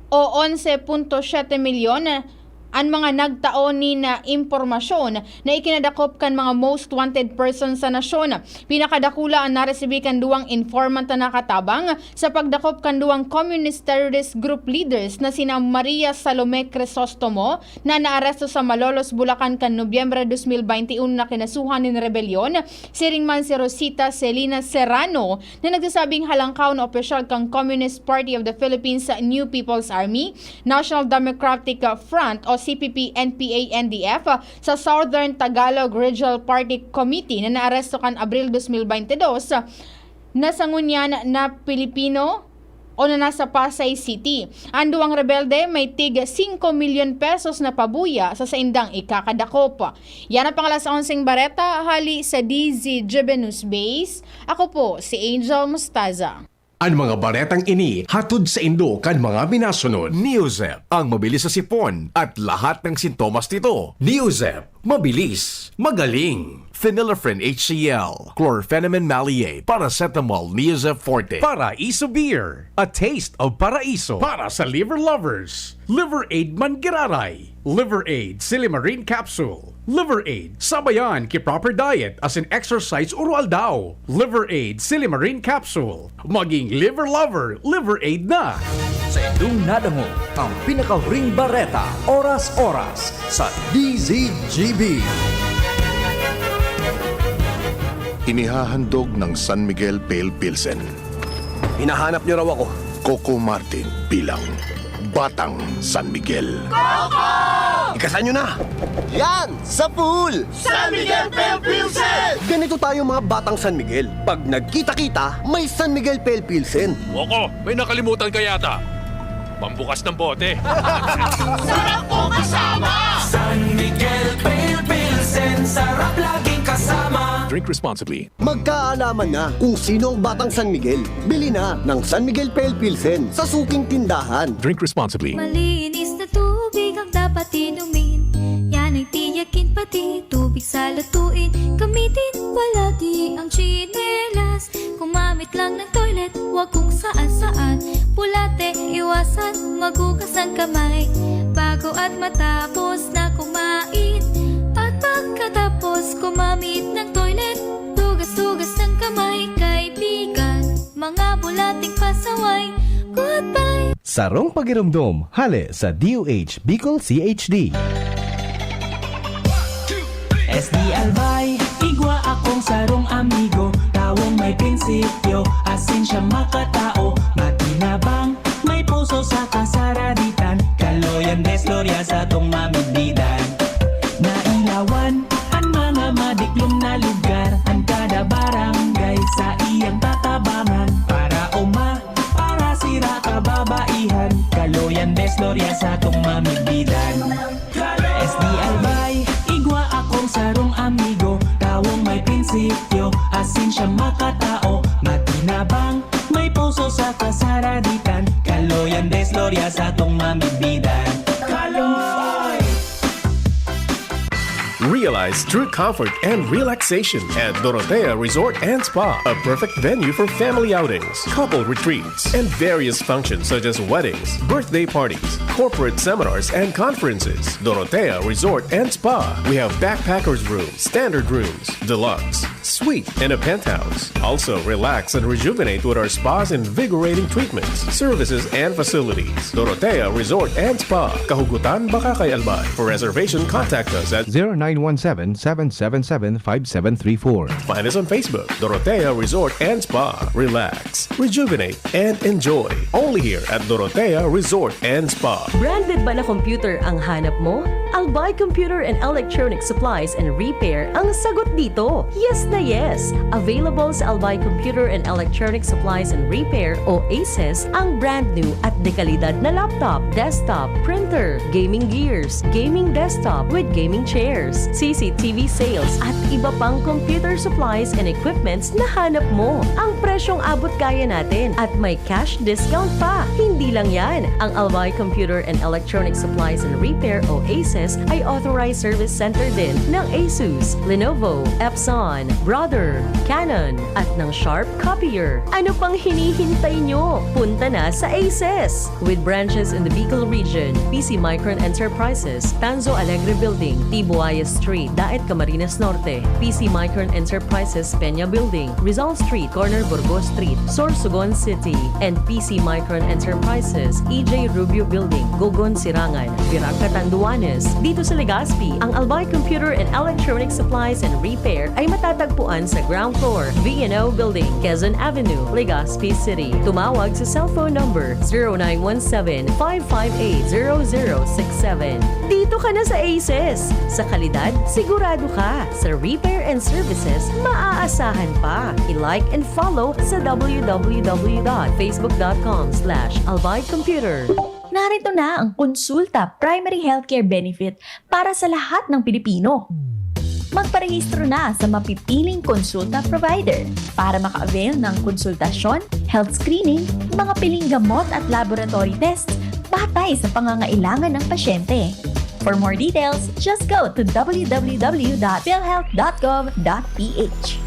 o onse punto siyete milyon an mga nagtao nin impormasyon na ikinadakop kan mga most wanted person sa nasyon. Pinakadakula an naresibi kan duwang informant na nakatabang sa pagdakop kan duwang communist terrorist group leaders na sina Maria Salome Crisostomo, na naaresto sa Malolos, Bulacan kan Nobyembre dos mil baynte uno na kinasuhan nin rebelyon, siring man si Rosita Celina Serrano, na nagsasabing halangkaw na opisyal kan Communist Party of the Philippines New People's Army, National Democratic Front o C P P N P A N D F sa Southern Tagalog Regional Party Committee na naaresto kan Abril dos mil baynte dos, na sa ngunyan na Pilipino o na nasa Pasay City. An duwang rebelde may tig singko milyon pesos na pabuya sa saindang ikakadakop. Yan ang pang alas onseng bareta, hali sa D Z G B News Base. Ako po si Angel Mostaza. An mga baretang ini hatod saindo kan mga minasunod. Neozep, ang mabilis sa sipon at lahat ng sintomas nito. Neozep, mabilis, magaling. Phenylephrine H C L, chlorphenamine maleate, paracetamol Neozep Forte, Paraiso Beer, a taste of Paraiso. Para sa liver lovers, Liver Aid man giraray. Liver Aid Silimarin Capsule. Liver Aid, sabayan ki proper diet asin exercise oro-aldaw. Liver Aid Silimarin Capsule. Maging liver lover, Liver Aid na! Sa indong nadangog ang pinakahuring bareta, oras-oras, sa D Z G B. Inihahandog ng San Miguel Pale Pilsen. Hinahanap niyo raw ako. Coco Martin bilang Batang San Miguel. Ikasan niyo na! Yan! Sa pool! San Miguel Pale Pilsen! Ganito tayo, mga Batang San Miguel. Pag nagkita-kita, may San Miguel Pale Pilsen. Coco, may nakalimutan ka yata. Pambukas ng bote. Sarap ko kasama! San Miguel Pale Pilsen, sarap laging kasama. Drink responsibly. Magkaalaman na kung sino ang Batang San Miguel. Bili na ng San Miguel Pale Pilsen sa suking tindahan. Drink responsibly. Malinis na tubig ang dapat inumin. Yan ay tiyakin, pati tubig sa lutuin. Gamitin palagi ang tsinelas. Gumamit lang ng toilet, wag kung saan-saan. Bulate, iwasan, maghugas ng kamay bago at matapos na kumain. At pagkatapos gumamit ng toilet, hugas-hugas ng kamay, kaibigan. Mga bulating pasaway, goodbye. Sarong pagiromdom, hale sa D O H Bicol C H D. S D Albay, igwa akong sarong amigo, tawong may prinsipyo, asin siya makatao, matinabang, may puso sa kasaraditan, kaloyan, desglorya sa tong mamidbidan. Nailawan an mga madiklom na lugar, an kada barangay sa iyang tatabangan, para uma, para sira kababaihan, kaloyan, desglorya sa tong mamidbidan. S D Albay, igwa akong sarong amigo, tawong may prinsipyo, asin siya makatao, matinabang, may puso sa kasaraditan, kaloyan, desglorya sa tong mamidbidan. Kaloy! Realize true comfort and relaxation at Dorotea Resort and Spa, a perfect venue for family outings, couple retreats, and various functions such as weddings, birthday parties, corporate seminars, and conferences. Dorotea Resort and Spa. We have backpackers room, standard rooms, deluxe, Suite and a penthouse. Also, relax and rejuvenate with our spa's invigorating treatments, services, and facilities. Dorotea Resort and Spa. Kahugutan baka kay Albay. For reservation, contact us at zero nine one seven, seven seven seven, five seven three four. Find us on Facebook, Dorotea Resort and Spa. Relax, rejuvenate, and enjoy. Only here at Dorotea Resort and Spa. Branded ba na computer ang hanap mo? Albay Computer and Electronic Supplies and Repair ang sagot dito. Yes na yes! Available sa Albay Computer and Electronic Supplies and Repair o ACES ang brand new at dekalidad na laptop, desktop, printer, gaming gears, gaming desktop with gaming chairs, C C T V sales at iba pang computer supplies and equipments na hanap mo. Ang presyong abot kaya natin at may cash discount pa. Hindi lang yan, ang Albay Computer and Electronic Supplies and Repair o ACES ay authorized service center din ng Asus, Lenovo, Epson, Brother, Canon, at ng Sharp Copier. Ano pang hinihintay nyo? Punta na sa ACES! With branches in the Bicol region, P C Micron Enterprises, Tanzo Alegre Building, Tibuaya Street, Daet, Camarines Norte, P C Micron Enterprises, Peña Building, Rizal Street, corner Burgos Street, Sorsogon City, and P C Micron Enterprises, E J Rubio Building, Gogon, Sirangan, Virac, Catanduanes. Dito sa Legazpi, ang Albay Computer and Electronic Supplies and Repair ay matatagpuan sa ground floor, V N O Building, Quezon Avenue, Legazpi City. Tumawag sa cellphone number zero nine one seven, five five eight, zero zero six seven. Dito ka na sa ACES! Sa kalidad, sigurado ka. Sa repair and services, maaasahan pa. I-like and follow sa w w w dot facebook dot com slash albay computer. Narito na ang Konsulta Primary Healthcare Benefit para sa lahat ng Pilipino. Magparehistro na sa mapipiling konsulta provider para maka-avail ng konsultasyon, health screening, mga piling gamot at laboratory tests batay sa pangangailangan ng pasyente. For more details, just go to w w w dot philhealth dot gov dot p h.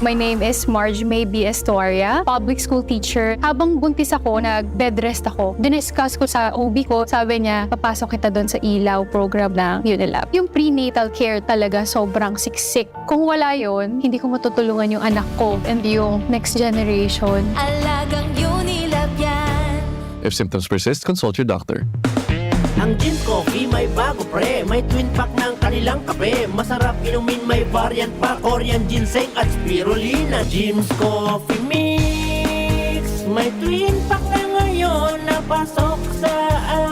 My name is Marge May B. Estoria, public school teacher. Habang buntis ako, nag-bed rest ako. Diniscuss ko sa O B ko, sabi niya, "Papasok kita doon sa ilaw program ng Unilab." Yung prenatal care talaga, sobrang siksik. Kung wala yon, hindi ko matutulungan yung anak ko and yung next generation. Alagang Unilab yan. If symptoms persist, consult your doctor. Ang Jim's Coffee may bago, pre. May twin pack ng kanilang kape. Masarap inumin, may variant pa. Korean ginseng at spirulina. Jim's Coffee Mix. May twin pack na ngayon na pasok sa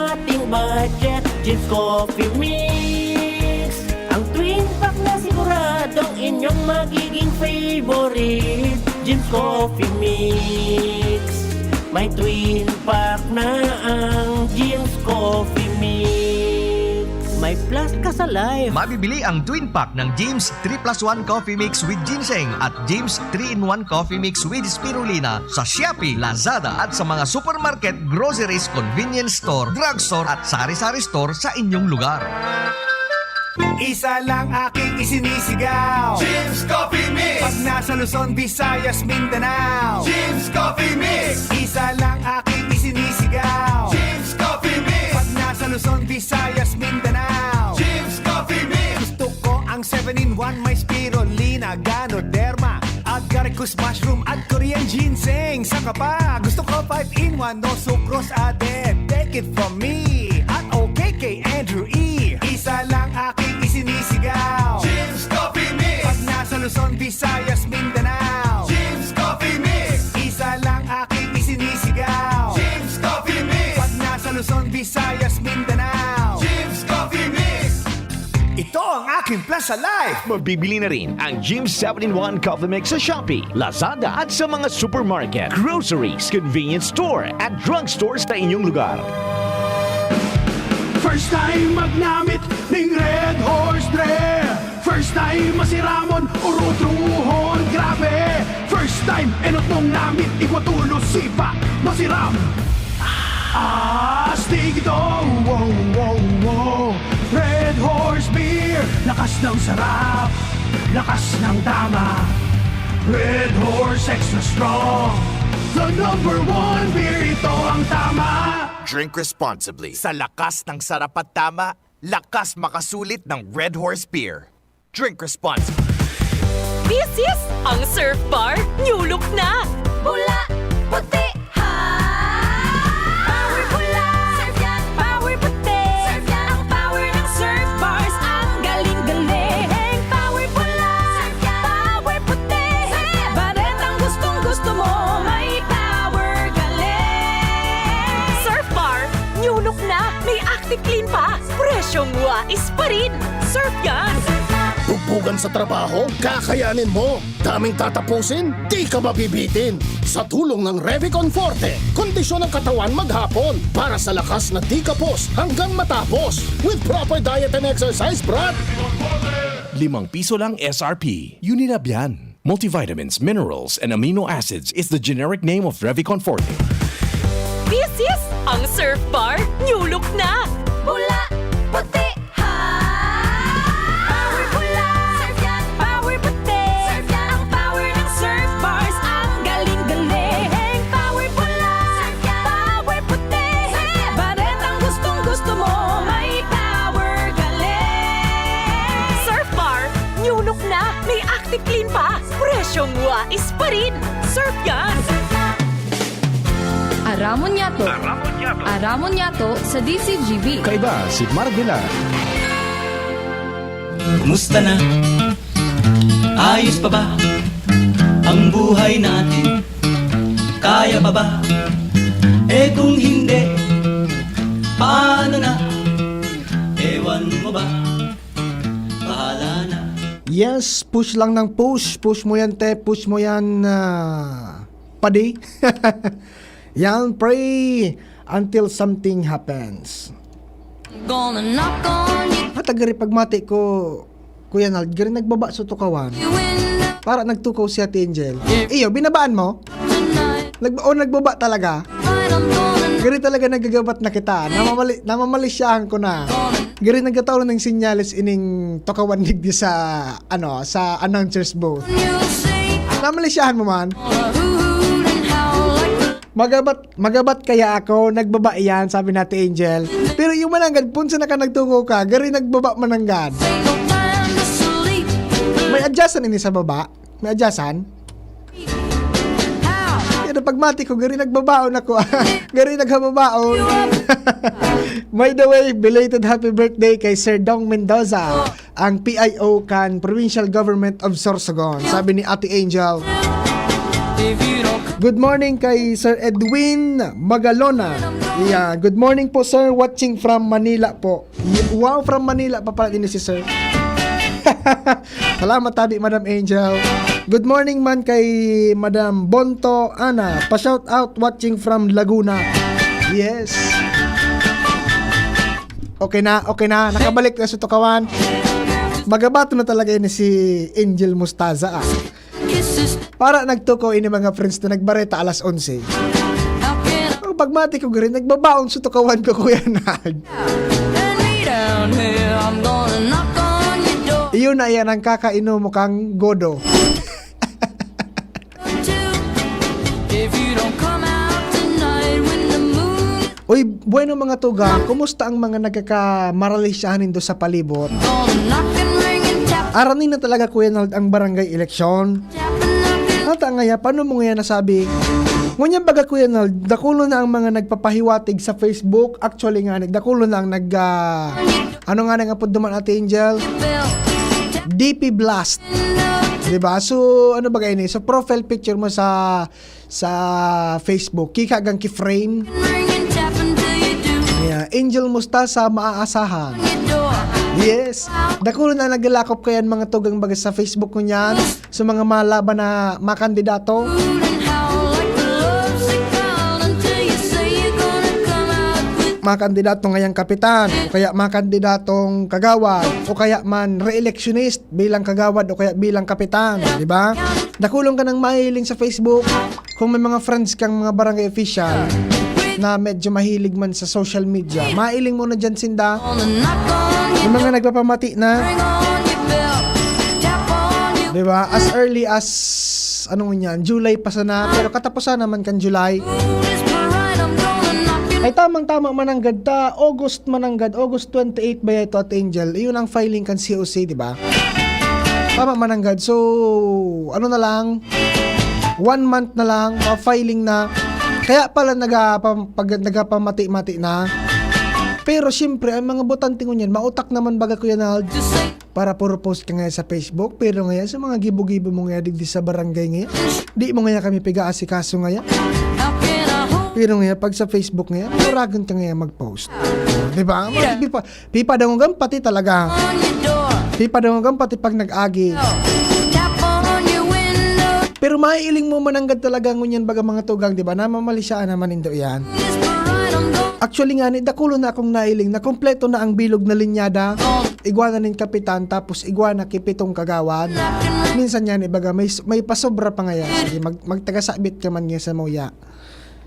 ating budget. Jim's Coffee Mix. Ang twin pack na siguradong inyong magiging favorite. Jim's Coffee Mix. May twin pack na ang Jim's Coffee Mix. May plus ka sa life. Mabibili ang twin pack ng Jim's three plus one Coffee Mix with Ginseng at Jim's three-in-one Coffee Mix with Spirulina sa Shopee, Lazada at sa mga supermarket, groceries, convenience store, drugstore at sari-sari store sa inyong lugar. Isa lang aking isinisigaw. Jim's Coffee Mix. Pag nasa Luzon, Visayas, Mindanao. Jim's Coffee Mix. Isa lang aking isinisigaw. Jim's Coffee Mix. Pag nasa Luzon, Visayas, Mindanao. Jim's Coffee Mix. Gusto ko ang seven-in-one, may spirulina, ganoderma, agaricus mushroom at Korean ginseng. Saka pa, gusto ko five-in-one, no sucrose added. Take it from me at okay kay Andrew E. Isa lang aking isinisigaw. Jim's Coffee Mix. Pag nasa Luzon, Visayas, Mindanao. Jim's Coffee Mix. Isa lang aking isinisigaw. Jim's Coffee Mix. Pag nasa Luzon, Visayas, Mindanao. Jim's Coffee Mix. Ito ang aking plus sa life. Mabibili na rin ang Jim's seven-in-one Coffee Mix sa Shopee, Lazada at sa mga supermarket, groceries, convenience store at drugstore sa inyong lugar. First time magnamit ning Red Horse, pre. First time masiramon, urutrohon, grabe. First time, enot mong namit, igwa tulos, sipa, masiram. Astig ito, wow, wow, wow. Red Horse Beer, lakas ng sarap, lakas ng tama. Red Horse Extra Strong, the number one beer, ito ang tama. Drink responsibly. Sa lakas ng sarap at tama, lakas makasulit ng Red Horse Beer. Drink responsibly. This is ang Surf Bar New Look na! Pula, puti, ha! Power pula! Surf yan! Power puti! Surf yan! Ang power ng Surf Bars, ang galing-galing! Power pula! Surf yan! Power puti! Surf yan! Baretang gustong-gusto mo, may power galing! Surf Bar New Look na! May Active Clean pa! Presyong wais pa rin! Surf yan! Bugbugan sa trabaho? Kakayanin mo! Daming tatapusin? Di ka mabibitin! Sa tulong ng Revicon Forte, kondisyon ng katawan maghapon para sa lakas na di kapos hanggang matapos with proper diet and exercise, brad! Limang piso lang S R P. Unilab yan. Multivitamins, minerals, and amino acids is the generic name of Revicon Forte. This is ang Surf Bar New Look na! Pula, puti, ha! Power pula! Surf yan! Power puti! Surf yan! Ang power ng Surf Bars, ang galing-galing! Power pula! Surf yan! Power puti! Surf yan! Baretang gustong-gusto mo, may power galing! Surf Bar, new look na! May Active Clean pa! Presyong wais pa rin! Surf yan! Aramon Yato. Aramon Yato. Aramon Yato sa D Z G B. Kaiba si Mark Villar. Kumusta na? Ayos pa ba ang buhay natin? Kaya pa ba? Eh, kung hindi, paano na? Ewan mo ba? Bahala na. Yes, push lang ng push. Push mo yan, te. Push mo yan, ah, padi. Yan, pray until something happens. Gonna knock on you. At agari pagmati ko, Kuya Nald, gari nagbaba sa tukawan. Para nagtukaw si Ate Angel. Iyo, binabaan mo? Nag-, o nagbaba talaga? Gari talaga nagagabat na kita. Namamali-, namamalisyahan ko na. Gari nagkataon ng sinyales ining tukawan digdi sa, ano, sa announcer's booth. Namalisyahan mo man? Magabat, magabat kaya ako, nagbaba iyan, sabi ni Ate Angel. Pero yung mananggad, punsa na ka nagtukaw ka, gari nagbaba mananggad. May adyasan ini sa baba? May adyasan? Pero pagmati ko, gari nagbabaon ako. Gari naghababaon. By the way, belated happy birthday kay Sir Dong Mendoza, ang P I O kan Provincial Government of Sorsogon. Sabi ni Ate Angel, "Good morning kay Sir Edwin Magalona." Yeah, "Good morning po, sir. Watching from Manila po." Y-, wow, from Manila pa pala din si sir. Salamat tabi, Madam Angel. Good morning man kay Madam Bonto Ana. Pa-shout out, watching from Laguna. Yes. Okay na, okay na. Nakabalik na sa tukawan. Magabato na talaga ini si Angel Mustaza, ah. Para nagtukaw ini mga friends na nagbareta alas onse. Ang pagmati ko, gari, nagbabaon sa tukawan ko, Kuya Nard. Iyon na yan ang kakainom mo kang godo. Uy, bueno, mga tugang, kumusta ang mga nagkakamaralisyahan nindo sa palibot? Arani na talaga, Kuya Nald, ang barangay eleksyon. Ata ngaya, paano mo ngaya nasabi? Ngunyan baga, Kuya Nald, dakulo na ang mga nagpapahiwatig sa Facebook. Actually nga, dakulo na ang nag, ah, ano nga nang apod duman, Ate Angel? D P Blast. Diba? So, ano ba ini? So, profile picture mo sa sa Facebook. Kika gang ki-frame. Ayan. Angel Mustasa, maaasahan. Yes. Dakulo na naglalakop kayan mga tugang baga sa Facebook ko niyan. Sa mga malaban na makandidato. Makandidato ngayang kapitan, o kaya makandidatong kagawad, o kaya man re-electionist bilang kagawad o kaya bilang kapitan, di ba? Dakulong ka nang mahiling sa Facebook. Kung may mga friends kang mga barangay official na medyo mahilig man sa social media, mailing mo na dyan sinda. Yung mga nagpapamati na, di ba? As early as, anong yan, July pa sana, pero katapusan naman kan July. Ay, tamang-tama, mananggad ta, August mananggad, August twenty-eight ba ito, Ate Angel? Iyon ang filing kan C O C, di ba? Tama, Mananggad. So, ano na lang, one month na lang, ah, filing na. Kaya pala nagapa-, pag-, nagapamati-mati na. Pero siyempre, ang mga botante ngunyan, mautak naman baga, Kuya Nald, para puro post ka ngayon sa Facebook, pero ngayon sa mga gibo-gibo mo ngayon digdi sa barangay ngayon, di mo ngayon kami piga-asikaso ngayon. Pero ngayon, pag sa Facebook ngayon, muragon ka ngayon mag-post. Di ba? Mga pipa-, pipadangogan pati talaga. Pipadangogan pati pag nag-agi. Pero maiiling mo, Mananggad, talaga ngunyan baga, mga tugang, di ba? Namamalisya naman nindo yan. Actually nga ni, dakulo na akong nailing na kompleto na ang bilog na linyada. Igwa na nin kapitan, tapos igwa na ki pitong kagawad. Minsan nga ni baga, may, may pasobra pa ngaya. Sige, mag-, magtagasabit ka man ngaya sa muya.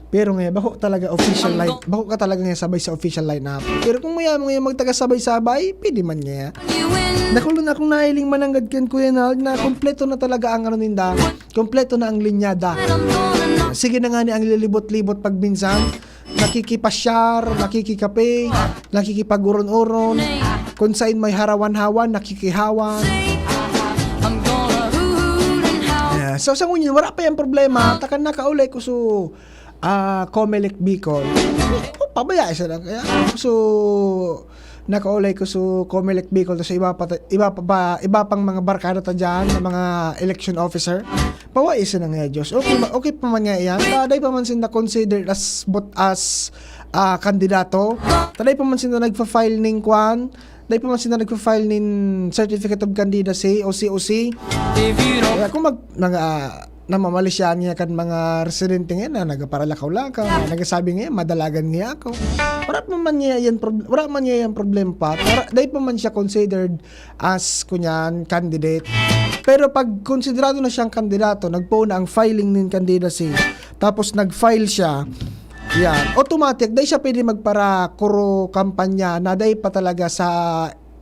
Pero ngaya, bako talaga official line, bako ka talaga ngaya sabay sa official lineup. Pero kung maya mo ngaya magtagasabay-sabay, pwede man ngaya. Dakulo na akong nailing, Mananggad, kan Kuya Nald, na kompleto na talaga ang ano ninda. Kompleto na ang linyada. Sige na nga ni ang lilibot-libot pag minsan. Nakikipasyar, nakikikape, nakikipag-uron-uron. Kung sain may harawan-hawan, nakikihawan. Yeah. So, sa ngunyan, wala pa yung problema. Takan nakaulay ko so, ah, Comelec Bicol. Oh, pabaya isa lang. Kaya, so, nakaulay ko so Comelec Bicol, tas iba pa, iba pa, pa, iba pang mga barkada ta dyan, na mga election officer. Pawa isa na nga, Diyos. Okay, ma-, okay pa man nga yan. Taday pa man sinda considered as, but as, ah, kandidato. Taday pa man sinda nagpa-file ning kwan. Taday pa man sinda nagpa-file nin Certificate of Candidacy o C O C. Kaya kung mag-, nag, ah, namamalisyahan niya kan mga residente ngayon na nagparalakaw-lakaw, na nagsasabi ngayon, "Madalagan niya ako." Wala pa man niya yan prob-, wala man niya yan problema pa. Wala, dahil pa man siya considered as, kunyan, candidate. Pero pag konsiderado na siyang kandidato, nagpoon na ang filing nin candidacy, tapos nag-file siya, yan, automatic, dahil siya pwede magpara-kuro kampanya na dahil pa talaga sa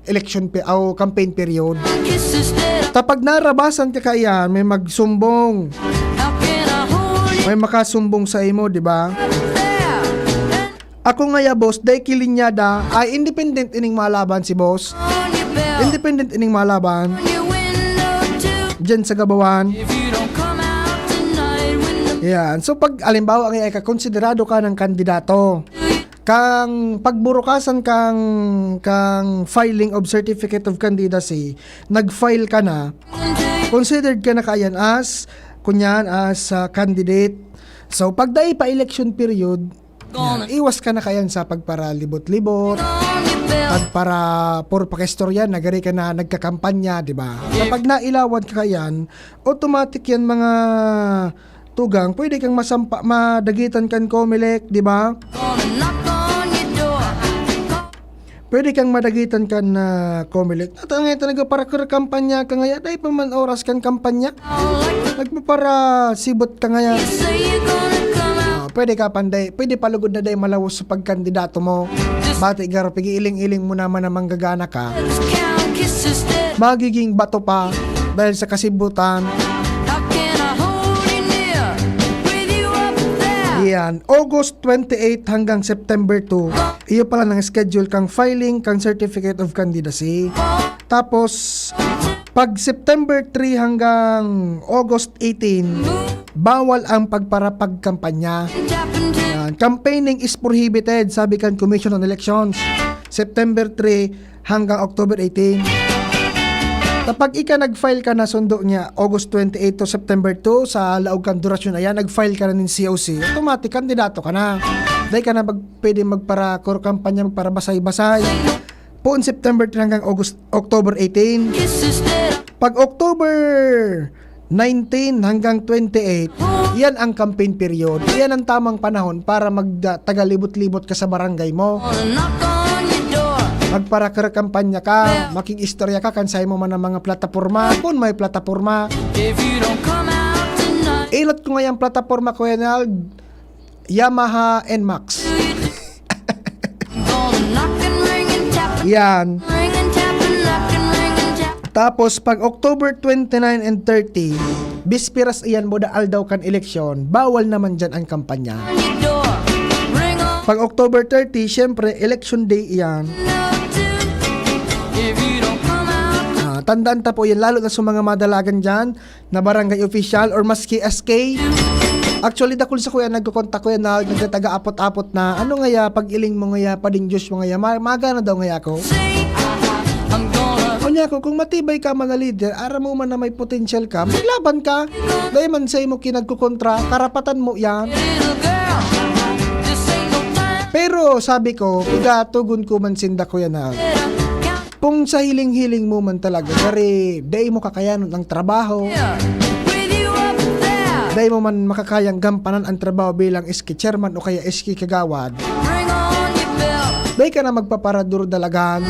election pe-, o campaign period. Tapag narabasan ka kaiyan, may magsumbong. May makasumbong sa imo, di ba? Ako ngaya, boss, dai ki linyada, ay independent ining malaban si boss. Independent ining malaban. Diyan sa Gabawan. Yan. So, pag, alimbawa, ang ay kakonsiderado ka ng kandidato, kang pagburukasan kang, kang filing of certificate of candidacy, nag-file ka na, considered ka na kaiyan as, kunyan, as, ah, candidate. So, pag dai pa election period, yan, iwas ka na kaiyan sa pagparalibot-libot, pagpara-, puro pakistorya, nagari ka na nagkakampanya, di ba? Kapag nailawan ka kaiyan, automatic yan, mga tugang, pwede kang masampa-, madagitan kan Comelec, di ba? Pwede kang madagitan kan, ah, Comelec. At ang ito, nagpapara-, kampanya ka ngaya, dai pa man oras kan kampanya. Nagpaparasibot ka ngaya. Ah, pwede ka panday, pwede palugod na day malawos sa pagkandidato mo. Bati garo, pag-iiling-iling mo naman na manggagana ka. Magiging bato pa dahil sa kasibutan. Yan, August twenty-eight hanggang September two, iyo pala nang schedule kang filing kang Certificate of Candidacy. Tapos, pag September three hanggang August eighteen, bawal ang pagparapagkampanya. Yan. Campaigning is prohibited, sabi kan Commission on Elections. September three hanggang October eighteen. Kapag ika nag-file ka na, sundo niya, August twenty-eight to September two, sa laog kan durasyon na yan, nag-file ka na nin C O C, automatic, kandidato ka na. Dai ka na mag-, pwede magpara-kuro kampanya, magparabasay-basay. Poon September ten hanggang August, October eighteen. Pag October nineteen hanggang twenty-eight, yan ang campaign period. Yan ang tamang panahon para mag-, tagalibot-libot ka sa barangay mo. Magparakar kampanya ka, makig-istorya ka kan saimo man ang mga plataporma. Kung may plataporma, ilot ko ngayang plataporma, Kuya Nald, Yamaha N max. Yan. Tapos, pag October twenty-nine and thirty, bisperas iyan, buda aldaw kan eleksyon, bawal naman dyan ang kampanya. Pag October thirty, syempre, election day iyan. Ah, Tandaan ta po yan, lalo na sa mga madalagan dyan, na barangay official or maski S K. Actually, dakul sa kuya nagkukontak ko yan na nagtataga apot-apot na, "Ano ngaya, pag-iling mo ngaya, pading Diyos mo ngaya, ma-, magana daw ngaya ako?" Unya ko, kung matibay ka man na leader, aram mo man na may potential ka, maglaban ka. Dahil man sa imo kinagkukontra, karapatan mo yan. Pero sabi ko, piga tugon ko man sinda, kuya na. Kung sa hiling-hiling mo man talaga, gari, dai mo kakayanon ang trabaho, dai mo man makakayang gampanan ang trabaho bilang S K chairman o kaya S K kagawad, dai ka na magpaparador dalagan.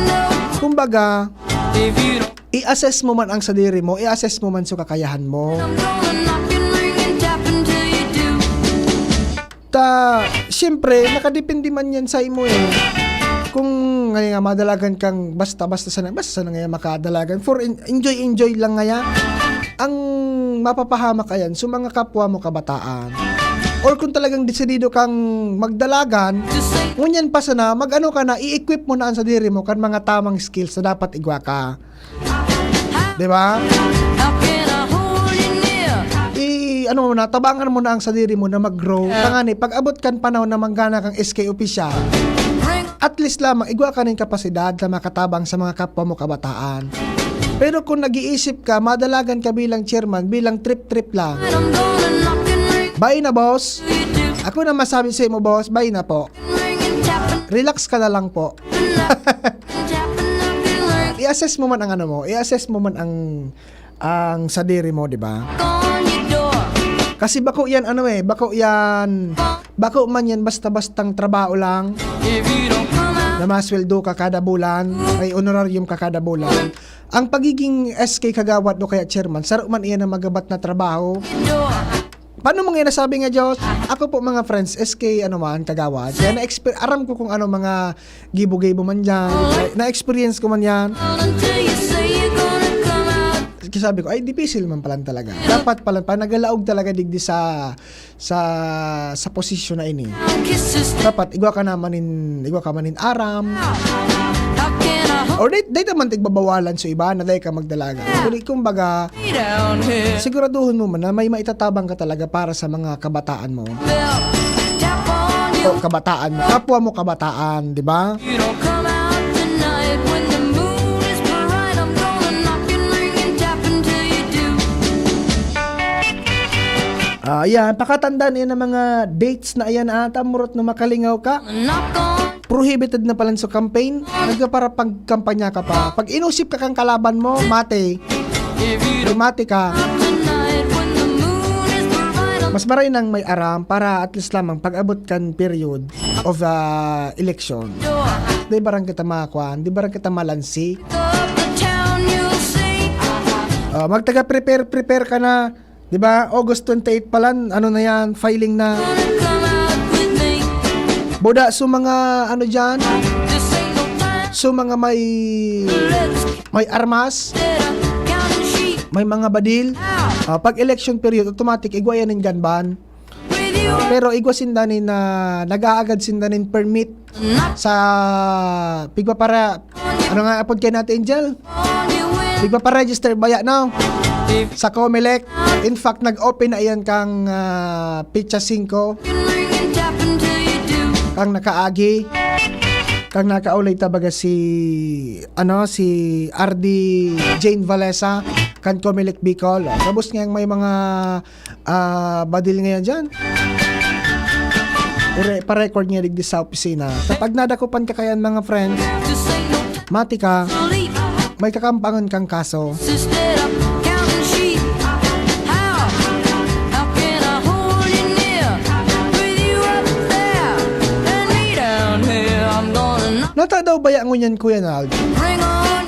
Kumbaga, i-assess mo man ang sadiri mo, i-assess mo man sa kakayahan mo. Ta, siyempre, nakadepende man yan sa imo eh. Kung ngayon nga, madalagan kang basta-basta sana, basta sana ngayon makadalagan, for en-, enjoy-enjoy lang ngaya, ang mapapahamak ayan, so mga kapwa mo kabataan. Or kung talagang desidido kang magdalagan, ngunyan pa sana, mag-ano ka na, i-equip mo na ang sadiri mo kan mga tamang skills na dapat igwa ka. Di ba? I, ano mo na, tabangan mo na ang sadiri mo na mag-grow. Tangani, pag abot kan panahon na manggana kang S K official, at least lamang, igwa ka ning kapasidad na makatabang sa mga kapwa mo kabataan. Pero kung nag-iisip ka, madalagan ka bilang chairman, bilang trip-trip lang. Bye na, boss. Ako na masabi sa imo, boss, bye na po. Relax ka na lang po. I-assess mo man ang ano mo, i-assess mo man ang, ang sadiri mo, di ba? Kasi bako yan, ano eh, bako yan, bako man yan basta-bastang trabaho lang na masweldo ka kada bulan, may honorarium ka kada bulan. Ang pagiging S K kagawad o kaya chairman, saro man iyan ang magabat na trabaho. Paano mo ngayon nasabi nga, Diyos? Ako po, mga friends, S K, ano man, kagawad. Kaya na-exper-, aram ko kung ano mga gibo-gibo man dyan. Na-, na-experience ko man yan. Kaya sabi ko, "Ay, dipisil man pala talaga." Dapat pala, pa nagalaog talaga digdi sa, sa, sa posisyon na ini. Dapat, igwa ka naman in, igwa ka man in aram. Or dahil, dahil naman tigbabawalan sa iba na dahil ka magdalaga. Kung, kumbaga, siguraduhon mo man na may maitatabang ka talaga para sa mga kabataan mo. O kabataan mo. Kapwa mo kabataan, di ba? Ah, yan. Pakatandaan yan ang mga dates na yan, ah. Tamurot na makalingaw ka. Prohibited na pala sa campaign. Nagka para pagkampanya ka pa. Pag inusip ka kang kalaban mo, mate. Mate ka. Mas maray nang may aram para at least lamang pag-abot kan period of, ah, election. Di ba rin kita makakuan? Di ba rin kita malansi? Ah, magtaga-prepare, prepare ka na. Di ba? August twenty-eight pa lang, ano na yan, filing na. Buda, so mga ano dyan, so mga may, may armas, may mga badil, ah, pag election period, automatic, igwa yan nin gun ban. Ah, pero igwa sinda nin, ah, nag-aagad sinda nin permit sa pigpapara-, ano nga apod kay natin, Angel? Pigpapa-register baya, no? Sa Comelec. In fact, nag-open na iyan kang, ah, petsa singko. Kang nakaagi. Kang nakaulay ta baga si, ano, si R D Jane Valesa, kan Comelec Bicol. Tapos nga may mga ah, badil ngayon dyan. Ire-, pa-record niya digdi sa opisina. Kapag nadakupan ka kayan, mga friends, mati ka, may kakampangan kang kaso. Nata daw baya ngunyan, Kuya Nald?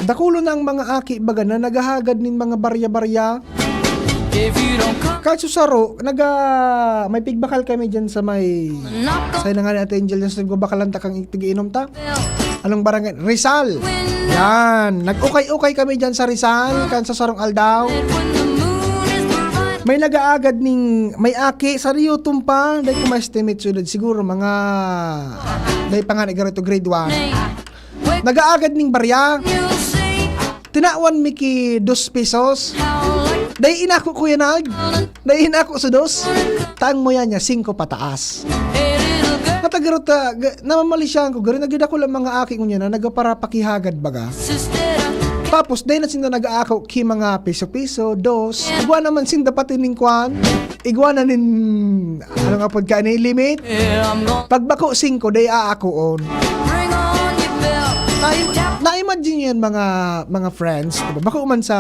Dakulo na ang mga aki baga na naghahagad nin mga barya-barya. Kaso saro, naga-, may pigbakal kami dyan sa may, sa na nga ni Ate Angel, dyan sa nagbabakalan ta kang tig-iinom ta. Anong barangay? Rizal. Yan. Nag-ukay-ukay kami dyan sa Rizal, kan sa sarong aldaw. May nag-aagad ning, may aki, sa Rio Tumpa, dahil ko ma-estimate siyudad, siguro mga, dahil pa nga ni Garito grade one. Nag-aagad ning barya. Tinawan mi ki dos pesos. Dai inako, Kuya Nag. Dai inako sa dos. Tang mo yan niya, singko pataas. Matagarot ta, ga- namamalisyahan ko, garo nagdadakul ang mga aki ngunyan na nagparapakihagad baga. Tapos, dai na sinda nag-aako ki mga piso-piso, dos. Igwa naman sinda pati ning kwan. Igwa na nin, ano nga pod ka, ni limit. Pag bako singko, dai aakoon. Na-, na-imagine yan, mga, mga friends, diba? Bako man sa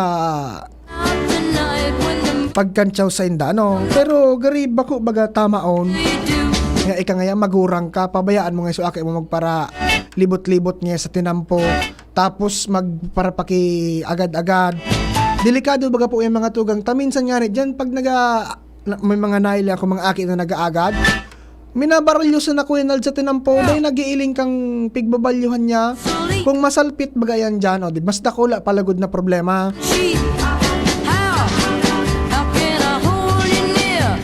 pagkantsaw sa inda, ano? Pero gari, bako baga tamaon. Nga ika ngaya, magurang ka, pabayaan mo nga so aki mo magpara libot-libot nga sa tinampo. Tapos magparapakiagad-agad. Delikado baga po yung mga tugang. Ta minsan nga ni dyan, pag naga-, na- may mga naili ako, mga aki na nag-aagad, minabaralyo sa nakuyanal sa tinampo, dahil nag-iiling kang pigbabalyuhan niya. Kung masalpit baga yan dyan, o, di, mas dakula palagod na problema.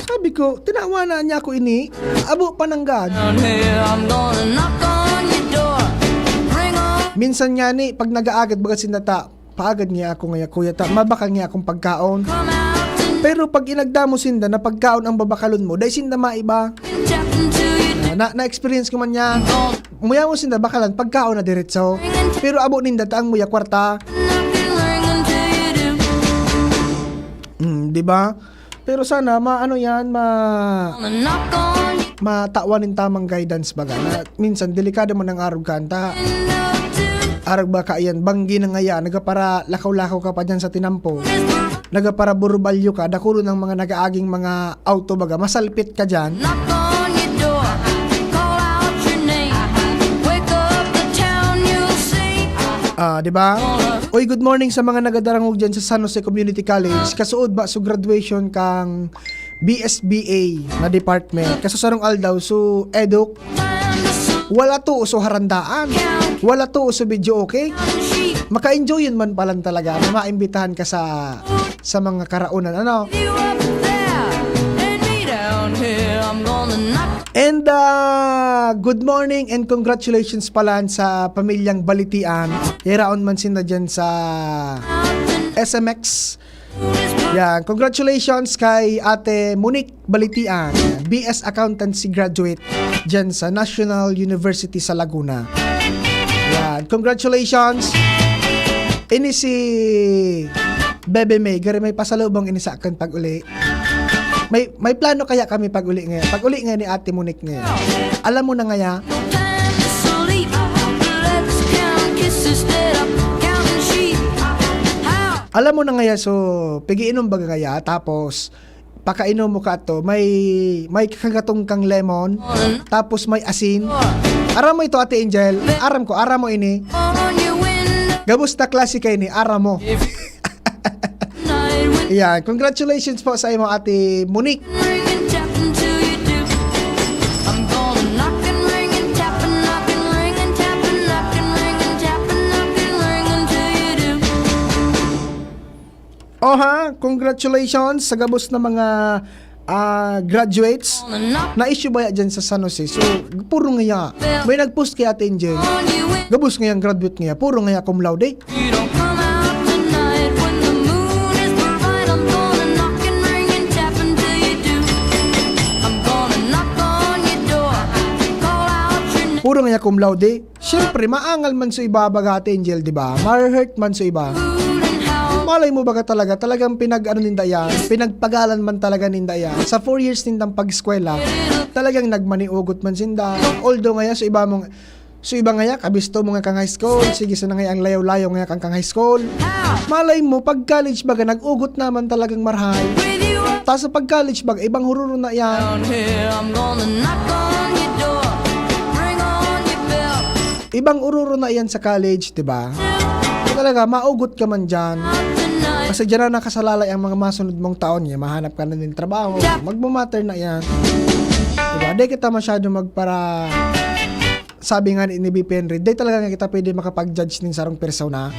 Sabi ko, tinawa na niya ako ini, abo pananggad. Minsan nga ni, pag nag-aagad baga sinda ta, paagad niya ako ngaya, kuya, ta, mabakal niya akong pagkaon. Pero pag inagda mo sinda na pagkaon ang babakalon mo, dai sinda maiba. Ah, na, na-experience ko man niya. Muya mo sinda bakalan, pagkaon na diretso. Pero abo ninda ta ang muya kwarta. Mm, di ba? Pero sana, maano yan, ma-, matawan nin tamang guidance baga. Na, minsan, delikado man ang arog kanta. Arog ba ka yan, banggi na ngaya, nagapara lakaw-lakaw ka pa dyan sa tinampo. Nagapara burubalyo ka, dakulon ang mga nag-aaging mga auto baga, masalpit ka dyan. Ah, di ba? Oy, good morning sa mga nagadarangog dyan sa San Jose Community College. Kasuod ba so graduation kang B S B A na department? Kaso sarong aldaw, so eduk, wala to so harandaan. Wala to so video, okay? Maka-enjoy yun man palan talaga na maimbitahan ka sa, sa mga karaonan, ano? And, ah, good morning and congratulations palan sa pamilyang Balitian. Yaraon man sinda dyan sa S M X. Yan, congratulations kay Ate Monique Balitian, B S Accountancy graduate dyan sa National University sa Laguna. Yan, congratulations. Ini si Bebe May, gari may pasalubong ini sa akin pag-uli. May, may plano kaya kami pag-uli ngayon? Pag-uli ngayon ni Ate Monique ngayon. Alam mo na ngaya? Alam mo na ngaya, so, pigiinom baga ngaya, tapos, pakainom mo ka to, may, may kagatong kang lemon, tapos may asin. Aram mo ito, Ate Angel? Aram ko, aram mo ini. Gabos na klase kayo ni, aram mo. Yan. Congratulations po sa imo, Ate Monique. Oh ha, congratulations sa gabos na mga, ah, graduates. Na-issue baya dyan sa San Jose? So, puro ngaya. May nag-post kay Ate Angel. Gabos ngayang graduate ngaya, puro ngaya cum laude. You don't come out tonight when the moon is bright. I'm gonna knock and ring and tap until you do. I'm gonna knock on your door, call out your name. Puro ngaya cum laude. Siyempre, maangal man so iba, baga, Ate Angel, di ba? Ma-hurt man so iba. Malay mo, baga talaga, talagang pinag-ano ninda yan, pinagpagalan man talaga ninda yan. Sa four years nindang pag-eskwela, talagang nagmaniugot man sinda. Although ngaya, so iba mong, so iba ngaya, kabisto mo nga kang high school, sige, sana ngaya ang layaw-layaw ngaya kang, kang high school. Malay mo, pag college, baga, nag-ugot naman talagang marhay. Ta sa pag college, baga, ibang hururo na yan. Down here, I'm gonna knock on your door, ring on your bell. Ibang ururo na iyan sa college, di ba? Talaga, maugot ka man dyan. Kasi dyan na nakasalalay ang mga masunod mong taon niya. Mahanap ka na din trabaho. Magmamatter na yan. Di ba? Di kita masyado magpara-, sabi nga ni, ni B P Henry, di talaga nga kita pwede makapag-judge nin sarong persona.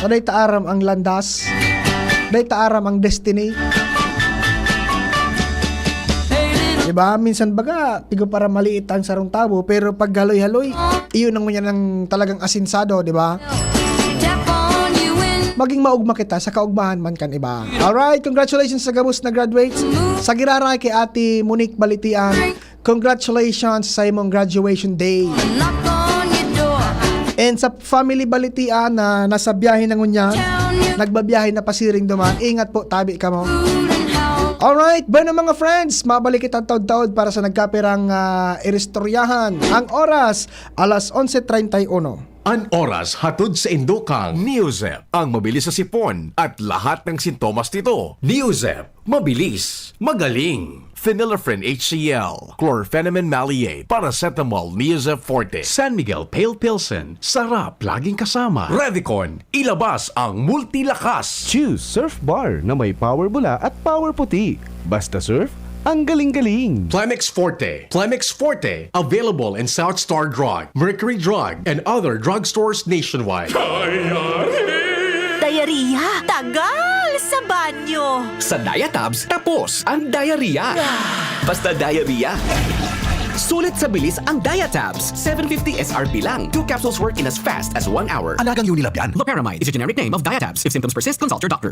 Sa di ta aram ang landas, di ta aram ang destiny. Di ba? Minsan baga, tigo para maliit ang sarong tabo, pero pag haloy-haloy, iyon ang ngunyan ang talagang asinsado, di ba? maging maugma kita sa kaugmahan man kan iba. Alright, congratulations sa gabos na graduates. Sa giraray kay Ate Monique Balitian, congratulations sa imong graduation day. And sa family Balitian na nasa biyahe na ngunyan, nagbabiyahe na pasiring duman, ingat po, tabi kamo. Alright, bueno mga friends, mabalik kita taod-taod para sa nagkapirang ah, iristoryahan. Ang oras, alas onse treinta y uno. An oras hatod sa indo kan Neozep, ang mabilis sa sipon at lahat ng sintomas nito. Neozep, mabilis, magaling. Phenylephrine H C L, chlorphenamine maleate, paracetamol, Neozep Forte. San Miguel Pale Pilsen, sarap laging kasama. Revicon, ilabas ang multilakas. Choose Surf Bar na may power bula at power puti. Basta surf, ang galing-galing. Plemex Forte. Plemex Forte, available in South Star Drug, Mercury Drug, and other drugstores nationwide. Diarrhea? Tagal sa banyo! Sa Diatabs, tapos ang diarrhea. Basta diarrhea. Sulit sa bilis ang Diatabs. Seven fifty S R P lang. Two capsules work in as fast as one hour. Alagang Unilab yan. Loperamide is a generic name of Diatabs. If symptoms persist, consult your doctor.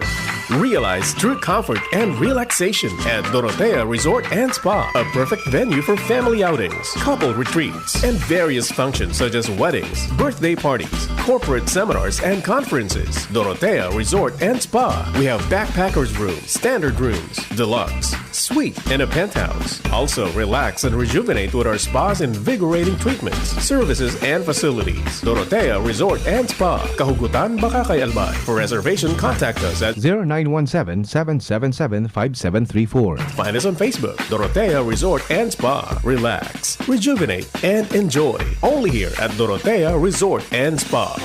Realize true comfort and relaxation at Dorotea Resort and Spa, a perfect venue for family outings, couple retreats, and various functions such as weddings, birthday parties, corporate seminars, and conferences. Dorotea Resort and Spa. We have backpackers room, standard rooms, deluxe, suite, and a penthouse. Also, relax and rejuvenate with our spa's invigorating treatments, services, and facilities. Dorotea Resort and Spa, Kahugutan, Bacacay, Albay. For reservation, contact us at zero nine one seven, seven seven seven, five seven three four. Find us on Facebook, Dorotea Resort and Spa. Relax, rejuvenate, and enjoy. Only here at Dorotea Resort and Spa.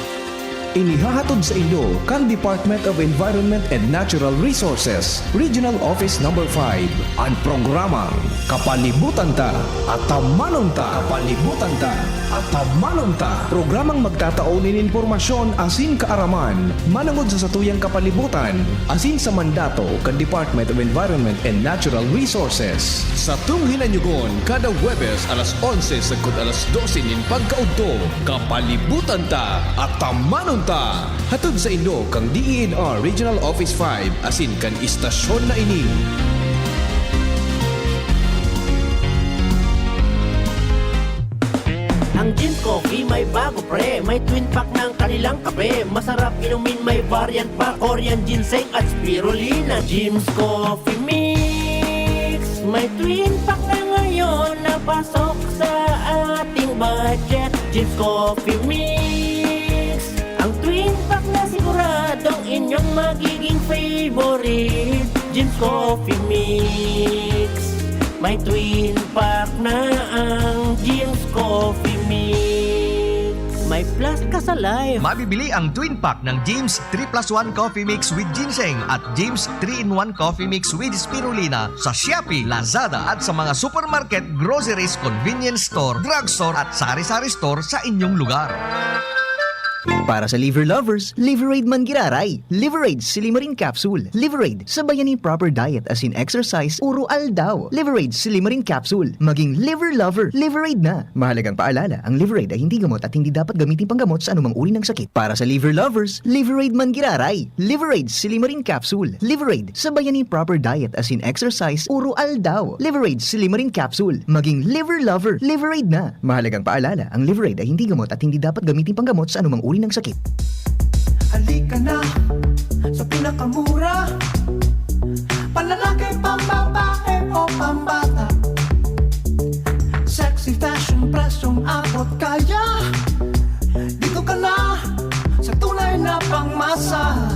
Inihahatod sa inyo kan Department of Environment and Natural Resources, Regional Office Number five, an programang Kapalibutan Ta, Atamanon Ta. Kapalibutan Ta, Atamanon Ta. Programang magtatao nin impormasyon asin kaaraman manongod sa satuyang kapalibutan asin sa mandato kan Department of Environment and Natural Resources. Satong hinanyugon kada Huwebes alas onse sagkod alas dose nin pagkaudto, Kapalibutan Ta, Atamanon Ta. Hatod sa inyo kan D E N R Regional Office five asin kan istasyon na ini. Ang Jim's Coffee may bago, pre. May twin pack ng kanilang kape. Masarap inumin, may variant pa. Korean ginseng at spirulina. Jim's Coffee Mix. May twin pack na ngayon na pasok sa ating budget. Jim's Coffee Mix. Ang twin pack na siguradong inyong magiging favorite. Jim's Coffee Mix. May twin pack na ang Jim's Coffee Mix. May plus ka sa life. Mabibili ang twin pack ng Jim's three plus one Coffee Mix with Ginseng at Jim's three-in-one Coffee Mix with Spirulina sa Shopee, Lazada at sa mga supermarket, groceries, convenience store, drugstore at sari-sari store sa inyong lugar. Para sa liver lovers, Liverade man giraray. Liverade Silimarin Capsule. Liverade, sabayan nin proper diet asin exercise oro aldaw. Liverade Silimarin Capsule. Maging liver lover, Liverade na. Mahalagang paalala, ang Liverade ay hindi gamot at hindi dapat gamitin panggamot sa anumang uri ng sakit. Para sa liver lovers, Liverade man giraray. Liverade Silimarin Capsule. Liverade, sabayan nin proper diet asin exercise oro aldaw. Liverade Silimarin Capsule. Maging liver lover, Liverade na. Mahalagang paalala, ang Liverade ay hindi gamot at hindi dapat gamitin panggamot sa anumang uri ng sakit. Halika na sa pinakamura, panlalaki, pambabae o pambata. Sexy fashion, presyong abot kaya. Dito ka na sa tunay na pangmasa.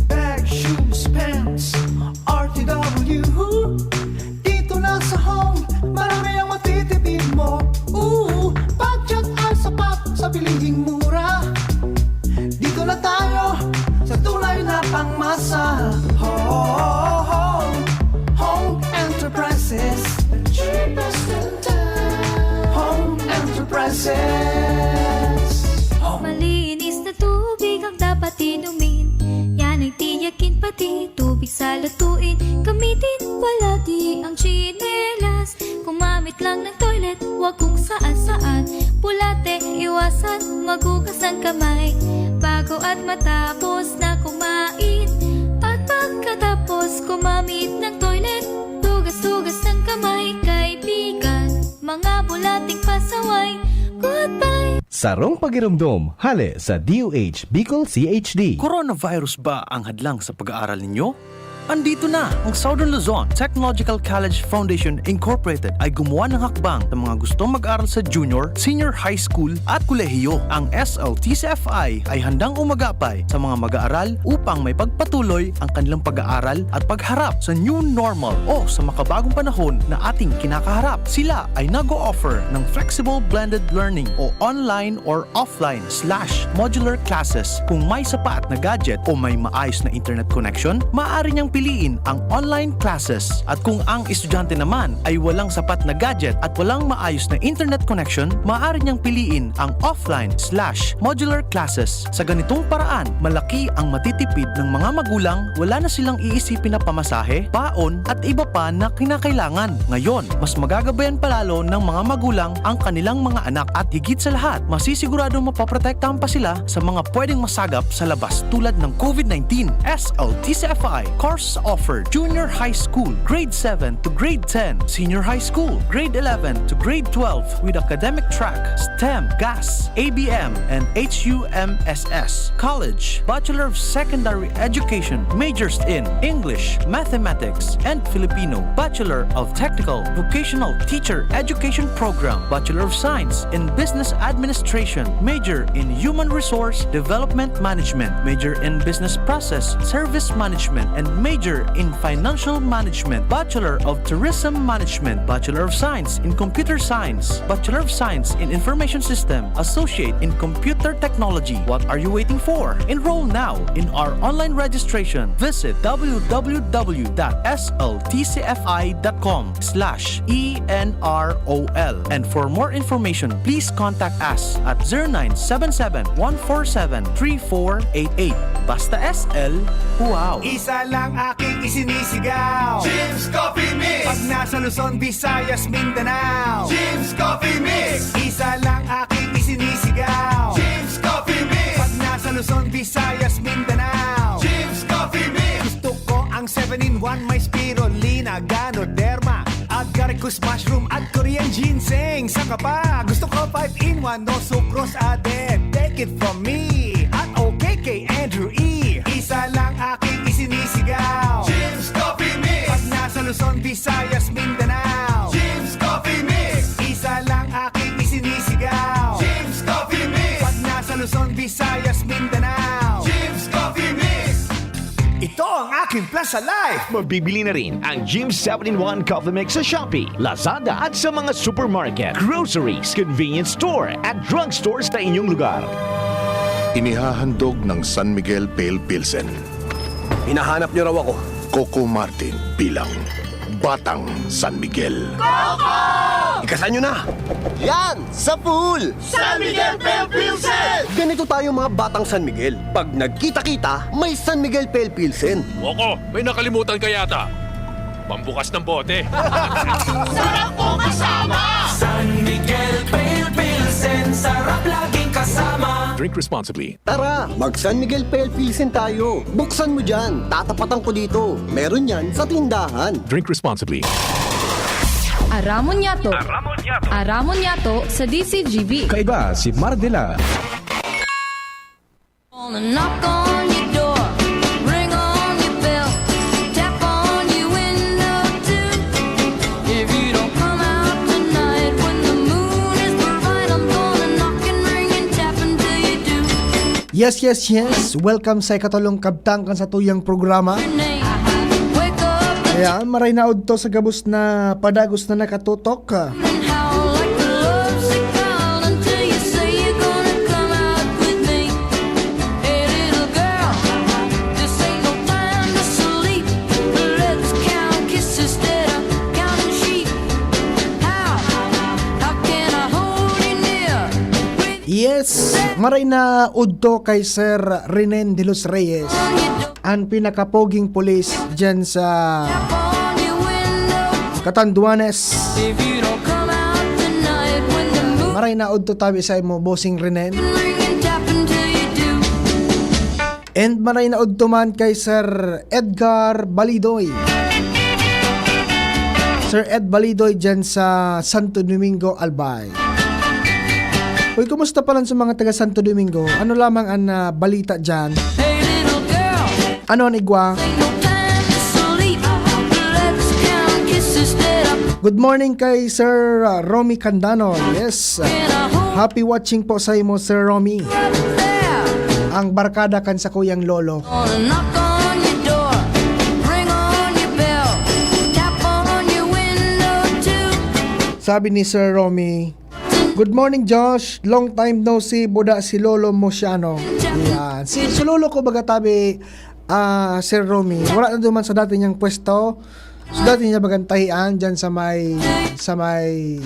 Bag, shoes, pants, R T W. Dito na sa Home, marami ang matitipid mo. Ooh, budget ay sapat sa bilihing mura. Dito na tayo sa tunay na pangmasa. Home, Home Enterprises, the cheapest in town. Home Enterprises. Home. Malinis na tubig ang dapat inumin. Yan ay tiyakin, pati tubig sa lutuin. Gamitin palagi ang tsinelas. Gumamit lang ng toilet, wag kung saan-saan. Bulate, iwas Pasat maghugas ng kamay bago at matapos na kumain. At pagkatapos gumamit ng toilet, hugas-hugas ng kamay, kaibigan. Mga bulating pasaway, goodbye. Sarong pagiromdom, hale sa D O H Bicol C H D. Coronavirus ba ang hadlang sa pag-aaral ninyo? Andito na! Ang Southern Luzon Technological College Foundation Incorporated ay gumawa ng hakbang sa mga gustong mag-aral sa junior, senior high school at kolehiyo. Ang S L T C F I ay handang umagapay sa mga mag-aaral upang maipagpatuloy ang kanilang pag-aaral at pagharap sa new normal o sa makabagong panahon na ating kinakaharap. Sila ay nag-o-offer ng flexible blended learning o online or offline slash modular classes. Kung may sapat na gadget o may maayos na internet connection, maaari niyang piliin ang online classes. At kung ang estudyante naman ay walang sapat na gadget at walang maayos na internet connection, maaari niyang piliin ang offline slash modular classes. Sa ganitong paraan, malaki ang matitipid ng mga magulang, wala na silang iisipin na pamasahe, baon, at iba pa na kinakailangan. Ngayon, mas magagabayan pa lalo ng mga magulang ang kanilang mga anak at higit sa lahat, masisiguradong mapoprotektahan pa sila sa mga pwedeng masagap sa labas tulad ng COVID nineteen. S L T C F I course offered: Junior High School, Grade seven to Grade ten, Senior High School, Grade eleven to Grade twelve, with academic track, STEM, GAS, A B M, and H U M S S. College, Bachelor of Secondary Education, majors in English, Mathematics, and Filipino, Bachelor of Technical Vocational Teacher Education Program, Bachelor of Science in Business Administration, major in Human Resource Development Management, major in Business Process Service Management, and major in Financial Management, Bachelor of Tourism Management, Bachelor of Science in Computer Science, Bachelor of Science in Information System, Associate in Computer Technology. What are you waiting for? Enroll now in our online registration. Visit W W W dot S L T C F I dot com slash E N R O L. And for more information, please contact us at zero nine seven seven, one four seven, three four eight eight. Basta S L, wow! Isa lang aking isinisigaw. Jim's Coffee Mix! Pag nasa Luzon, Visayas, Mindanao. Jim's Coffee Mix! Isa lang aking isinisigaw. Jim's Coffee Mix! Pag nasa Luzon, Visayas, Mindanao. Jim's Coffee Mix! Gusto ko ang seven-in-one, may spirulina, Ganoderma, agaricus mushroom at Korean ginseng. Saka pa, gusto ko five-in-one, no sucrose added. Take it from me at okay kay Andrew E. Isa lang aking isinisigaw. Jim's Coffee Mix! Pag nasa Luzon, Visayas, Mindanao. Jim's Coffee Mix! Isa lang aking isinisigaw. Jim's Coffee Mix! Pag nasa Luzon, Visayas, Mindanao. Jim's Coffee Mix! Ito ang aking plan sa life! Mabibili na rin ang Jim's seven-in-one Coffee Mix sa Shopee, Lazada at sa mga supermarket, groceries, convenience store at drugstores sa inyong lugar. Inihahandog ng San Miguel Pale Pilsen. Hinahanap niyo raw ako. Coco Martin bilang Batang San Miguel. Coco! Ikasan niyo na! Yan! Sa pool! San Miguel Pale Pilsen! Ganito tayo, mga Batang San Miguel. Pag nagkita-kita, may San Miguel Pale Pilsen. Coco, may nakalimutan ka yata. Pambukas ng bote. Sarap po kasama! San Miguel Pale Pilsen, sarap laging kasama. Drink responsibly. Tara, mag San Miguel Pale Pilsen tayo. Buksan mo dyan. Tatapatan ko dito. Meron yan sa tindahan. Drink responsibly. Aramon Yato. Aramon Yato. Aramon Yato sa D Z G B. Kaiba si Mardela. Gonna knock on your door, ring on your bell, tap on your window too. If you don't come out tonight when the moon is bright, I'm gonna knock and ring and tap until you do. Yes, yes, yes. Welcome sa ikatolong kabtang kan satuyang programa. Your name. Wake up. Ayan, maray na udto sa gabos na padagos na nakatutok. And howl like a lovesick child until you say you're gonna come out with me. Hey, little girl, this ain't no time to sleep. Let's count kisses instead of counting sheep. How, how can I hold you near? Yes, maray na udto kay Sir Renen de los Reyes, ang pinakapoging pulis dyan sa Catanduanes. If you don't come out tonight when the moon Maray na udto tabi sa imo, Bossing Renen. And maray na udto man kay Sir Edgar Balidoy. Sir Ed Balidoy dyan sa Santo Domingo, Albay. Uy, kumusta pa lang sa mga taga Santo Domingo? Ano lamang ang, ah, balita dyan? Ano ang igwa? Good morning kay Sir, ah, Romy Candano. Yes. Happy watching po sa imo, Sir Romy. Ang barkada kan sakuyang lolo. Sabi ni Sir Romy, "Good morning, Josh. Long time no see, buda si Lolo Mosiano." Yan. Si, si Lolo ko, baga tabi, ah, Sir Romy, wala na duman sa dati niyang pwesto. Sa dati niya bagang tahian, dyan sa may, sa may,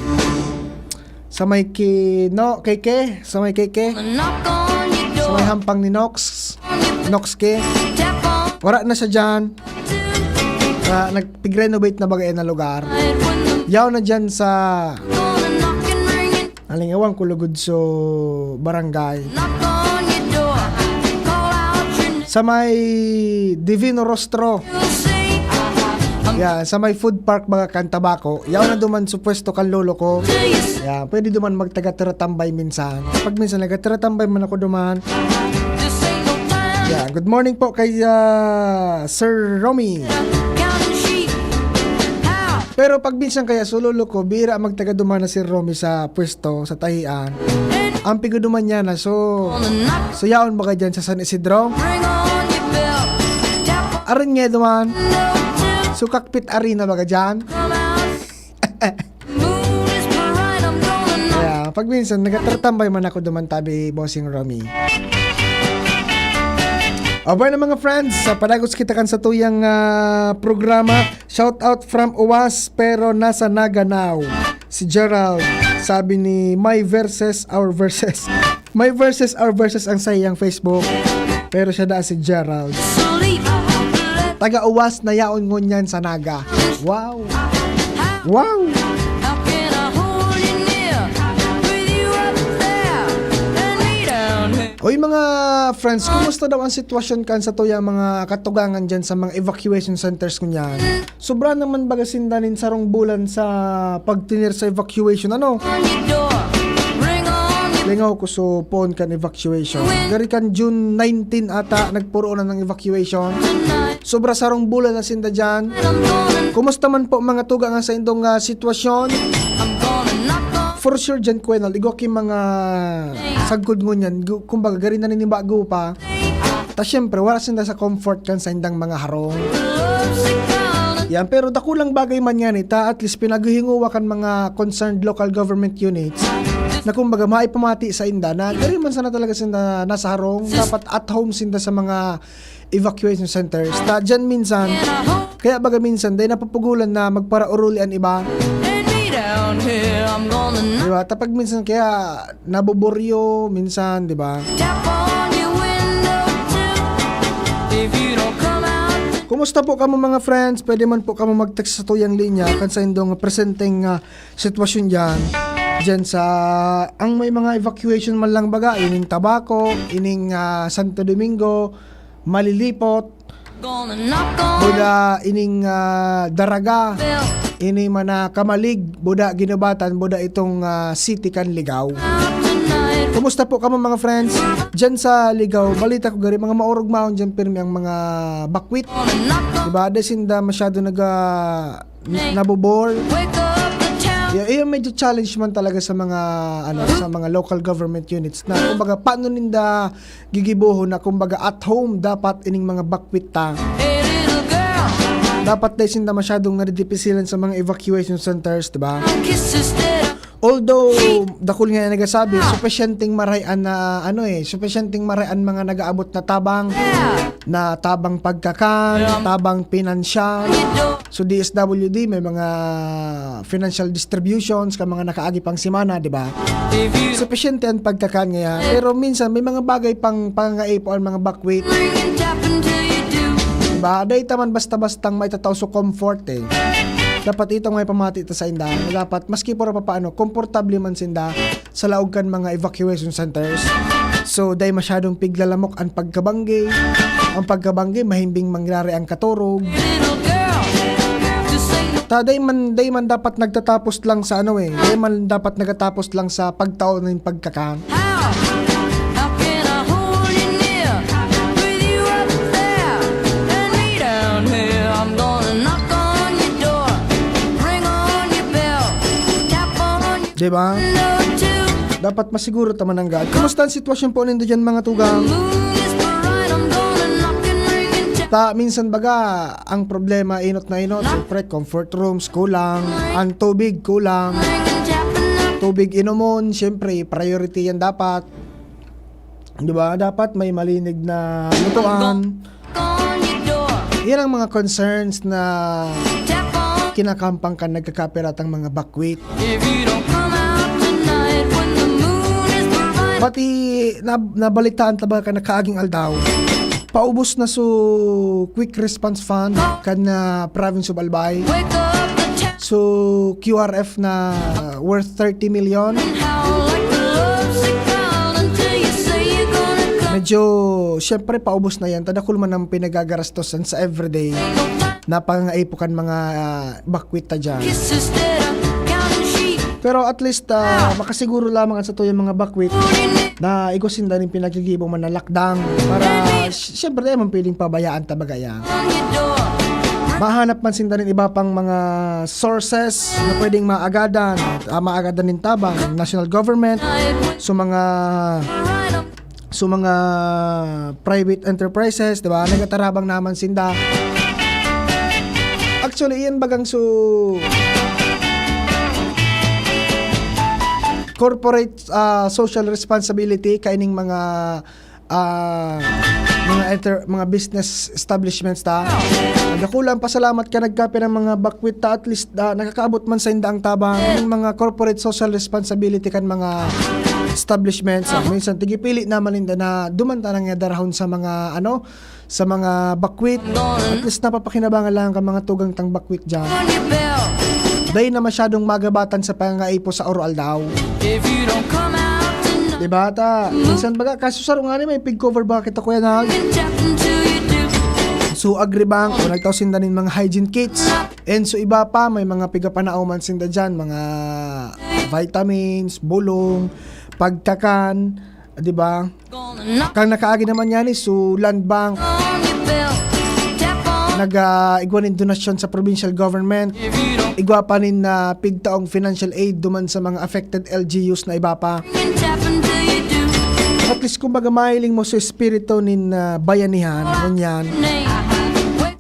sa may ki-, no, K K, sa may K K, sa may hampang ni Nox, Nox K. Wala na siya dyan. Ah, nag-renovate na baga na lugar. Yaw na dyan sa, aling ewan ko lugod so barangay. Sa may Divino Rostro. Yeah, sa may food park baga kan Tabaco. Yaw na duman sa pwesto kan lolo ko. Yeah, pwede duman magtaga-tira-tambay minsan. Pag minsan nagtatira-tambay man ako duman. Yeah, good morning po kay, ah, Sir Romy. Pero pag minsan kaya so lolo ko, bira magtaga duman na si Romy sa pwesto, sa tahian. Ang pigo duman niya na, so, so yaon baga dyan sa San Isidro. Arin nga duman. So, Cockpit Arena baga dyan. Kaya, pag minsan, nagtatambay man ako duman tabi, Bossing Romy. O, bueno, mga friends, sa padagos kita kan sa tuyang, ah, programa, shout out from Uwas, pero nasa Naga now. Si Gerald, sabi ni My Versus Our Versus. My Versus Our Versus ang sa iyang Facebook. Pero siya na si Gerald. Taga Uwas na yaon ngunyan sa Naga. Wow! Wow! Oy, mga friends, kumusta daw ang sitwasyon kan sa tuyang mga katugangan dyan sa mga evacuation centers ngunyan? Sobra naman baga sinda nin sarong bulan sa pagtener sa evacuation, ano? Lingaw ko so poon kan evacuation. Gari kan June nineteen ata, nagpuroon na ng evacuation. Sobra sarong bulan na sinda dyan. Kumusta man po mga tuga nga sa indong, ah, sitwasyon? For sure dyan, Kuya Nal, igwa ki mga sagkod ngunyan. Gu-, kumbaga, gari na ninibago pa. Ta siyempre, wala sinda sa comfort kan saindang mga harong. Yan, pero dakulang bagay man yan, eh, ta at least pinaghihinguwa kan mga concerned local government units na kumbaga maipamati sa inda na gari man sana talaga sinda nasa harong, dapat at home sinda sa mga evacuation centers. Ta dyan minsan, kaya baga minsan, dahil napupugulan na magparaoruli an iba. Diba? Ta pag minsan kaya naboboryo minsan, di ba? Kumusta po kamo, mga friends? Pwede man po kamo mag-text sa tuyang linya kan sa indong presenteng, ah, sitwasyon diyan. Diyan sa, ang may mga evacuation man lang baga, ining Tabaco, ining, ah, Santo Domingo, Malilipot, buda ining, ah, Daraga, ini man na Camalig, buda Guinobatan, buda itong, ah, city kan Ligao. Kumusta po kamo, mga friends? Diyan sa Ligao, balita ko gari, mga maorog maon diyan pirmi ang mga bakwit. Diba? Di sinda masyado naga, nabobore. Yeah, iyo medyo challenge man talaga sa mga, ano, sa mga local government units na, kumbaga, paano ninda gigibohon na, kumbaga, at home dapat ining mga bakwit ta. Dapat dai sinda masyadong nadidipisilan sa mga evacuation centers, di ba? Although, dakul nga nagasabi, supisyenteng maray-an na, ano eh, supisyenteng maray-an mga nag-aabot na tabang, na tabang pagkakan, tabang pinansyal. So, D S W D, may mga financial distributions ka mga nakaagi pang semana, di ba? Supisyente ang pagkakan ngayon. Pero minsan, may mga bagay pang pangangaipo ang mga bakwit. Di ba? Dai taman basta-bastang maitataw sa comfort eh. Dapat itong may pamati ta sa inda, na dapat maski puro papaano, komportable man sinda sa laog kan mga evacuation centers. So, dai masyadong piglalamok ang pagkabanggi. Ang pagkabanggi, mahimbing mangyari ang katurog. Ta, dai man, dai man dapat nagtatapos lang sa ano eh. Dai man dapat nagtatapos lang sa pagtao ng pagkakan. How? How can I hold you near? With you up there and me down here, I'm gonna knock on your door, ring on your bell, tap on your Di ba? Window too. Dapat masiguro ta man nanggad. Kumusta ang sitwasyon po nindo dyan, mga tugang? Moon is bright, I'm gonna knock and ring and tap. Ta, minsan baga, ang problema, inot na inot. Siyempre, comfort rooms, kulang. Ang tubig, kulang. Ring and tap and knock. Tubig inomon, siyempre, priority yan dapat. Di ba? Dapat may malinig na lutuan. Yan ang mga concerns na kinakampang kan nagkakapiratang mga bakwit. Pati na, nabalitaan ta ba kan nakaaging aldaw, paubos na su Quick Response Fund kan, ah, Province of Albay. Su Q R F na worth thirty million. Medyo, syempre, paubos na yan. Ta dakul man ang pinagagarastosan sa everyday na pangangaipo kan mga, ah, bakwit ta dyan. Pero at least, ah, makasiguro lamang ang satuyang mga bakwit na igwa sinda nin pinaggigibo man na lakdang para, sy-, syempre, di man pwedeng pabayaan ta baga yan. Mahanap man sinda nin iba pang mga sources na pwedeng maagadan, ah, maagadan nin tabang, national government, so mga, so mga private enterprises, di ba? Nagatarabang naman sinda. Actually, iyan bagang su corporate, ah, social responsibility kaining mga, ah, mga enter-, mga business establishments ta. Dakulang pasalamat ka nagkape ng mga bakwit ta, at least, ah, nakakaabot man sa inda ang tabang, yung mga corporate social responsibility kan mga establishments. Ah, minsan, tigipili naman inda na duman ta nang darahon sa mga, ano, sa mga bakwit. At least napapakinabangan lang kan mga tugang tang bakwit dyan. Dai na masyadong magabatan sa pangangaipo sa oro-aldaw. Diba, ta? Minsan baga, kaso saro nga ni may pig-cover ba kita, Kuya Nag? So, Agribank, o nagtao sinda nin mga hygiene kits. And so, iba pa, may mga pigapanaoman sinda dyan, mga vitamins, bulong, pagkakan, di ba? Kan nakaagi naman yan, eh, so Land Bank, nag, ah, igwa nin donasyon sa provincial government. Igwa pa nin, ah, pigtaong financial aid duman sa mga affected L G Us na iba pa. At least, kumbaga, mahiling mo sa espiritu nin, ah, bayanihan, ngunyan.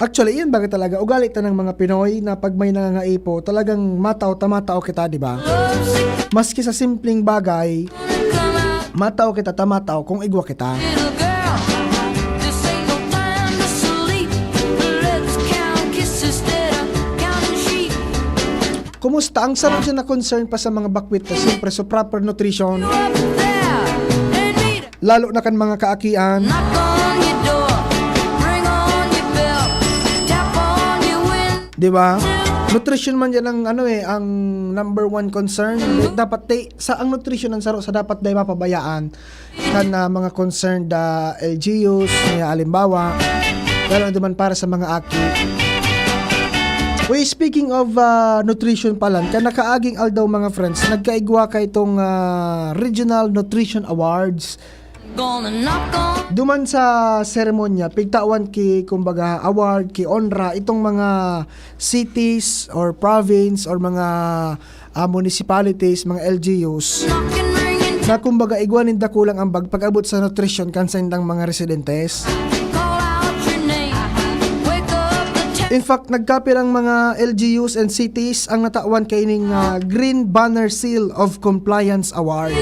Actually, iyan baga talaga. Ugali ta ng mga Pinoy na pag may nangangaipo, talagang matao ta, matao kita, di ba? Maski sa simpleng bagay, matao kita ta matao kung igwa kita. Kumusta ang sarong siya na concern pa sa mga bakwit na siyempre sa proper nutrition? Lalo na kan mga kaakian. Di ba? Nutrition man yan ang, ano eh, ang number one concern. Dapat, te-, sa, ang nutrition ang saro sa dapat dai mapabayaan kan, ah, mga concerned, ah, L G Us, may halimbawa, lalo na duman para sa mga aki. Uy, speaking of, ah, nutrition pala, kan nakaaging aldaw, mga friends, nagkaigwa ka itong, ah, Regional Nutrition Awards. Duman sa seremonya, pigtawan ki, kumbaga, award, ki onra, itong mga cities or province or mga, ah, municipalities, mga L G Us, na kumbaga igwa nin dakulang ambag pag-abot sa nutrisyon kan saindang mga residentes. In fact, nagkapirang mga L G Us and cities ang natawan kaining, ah, Green Banner Seal of Compliance Award.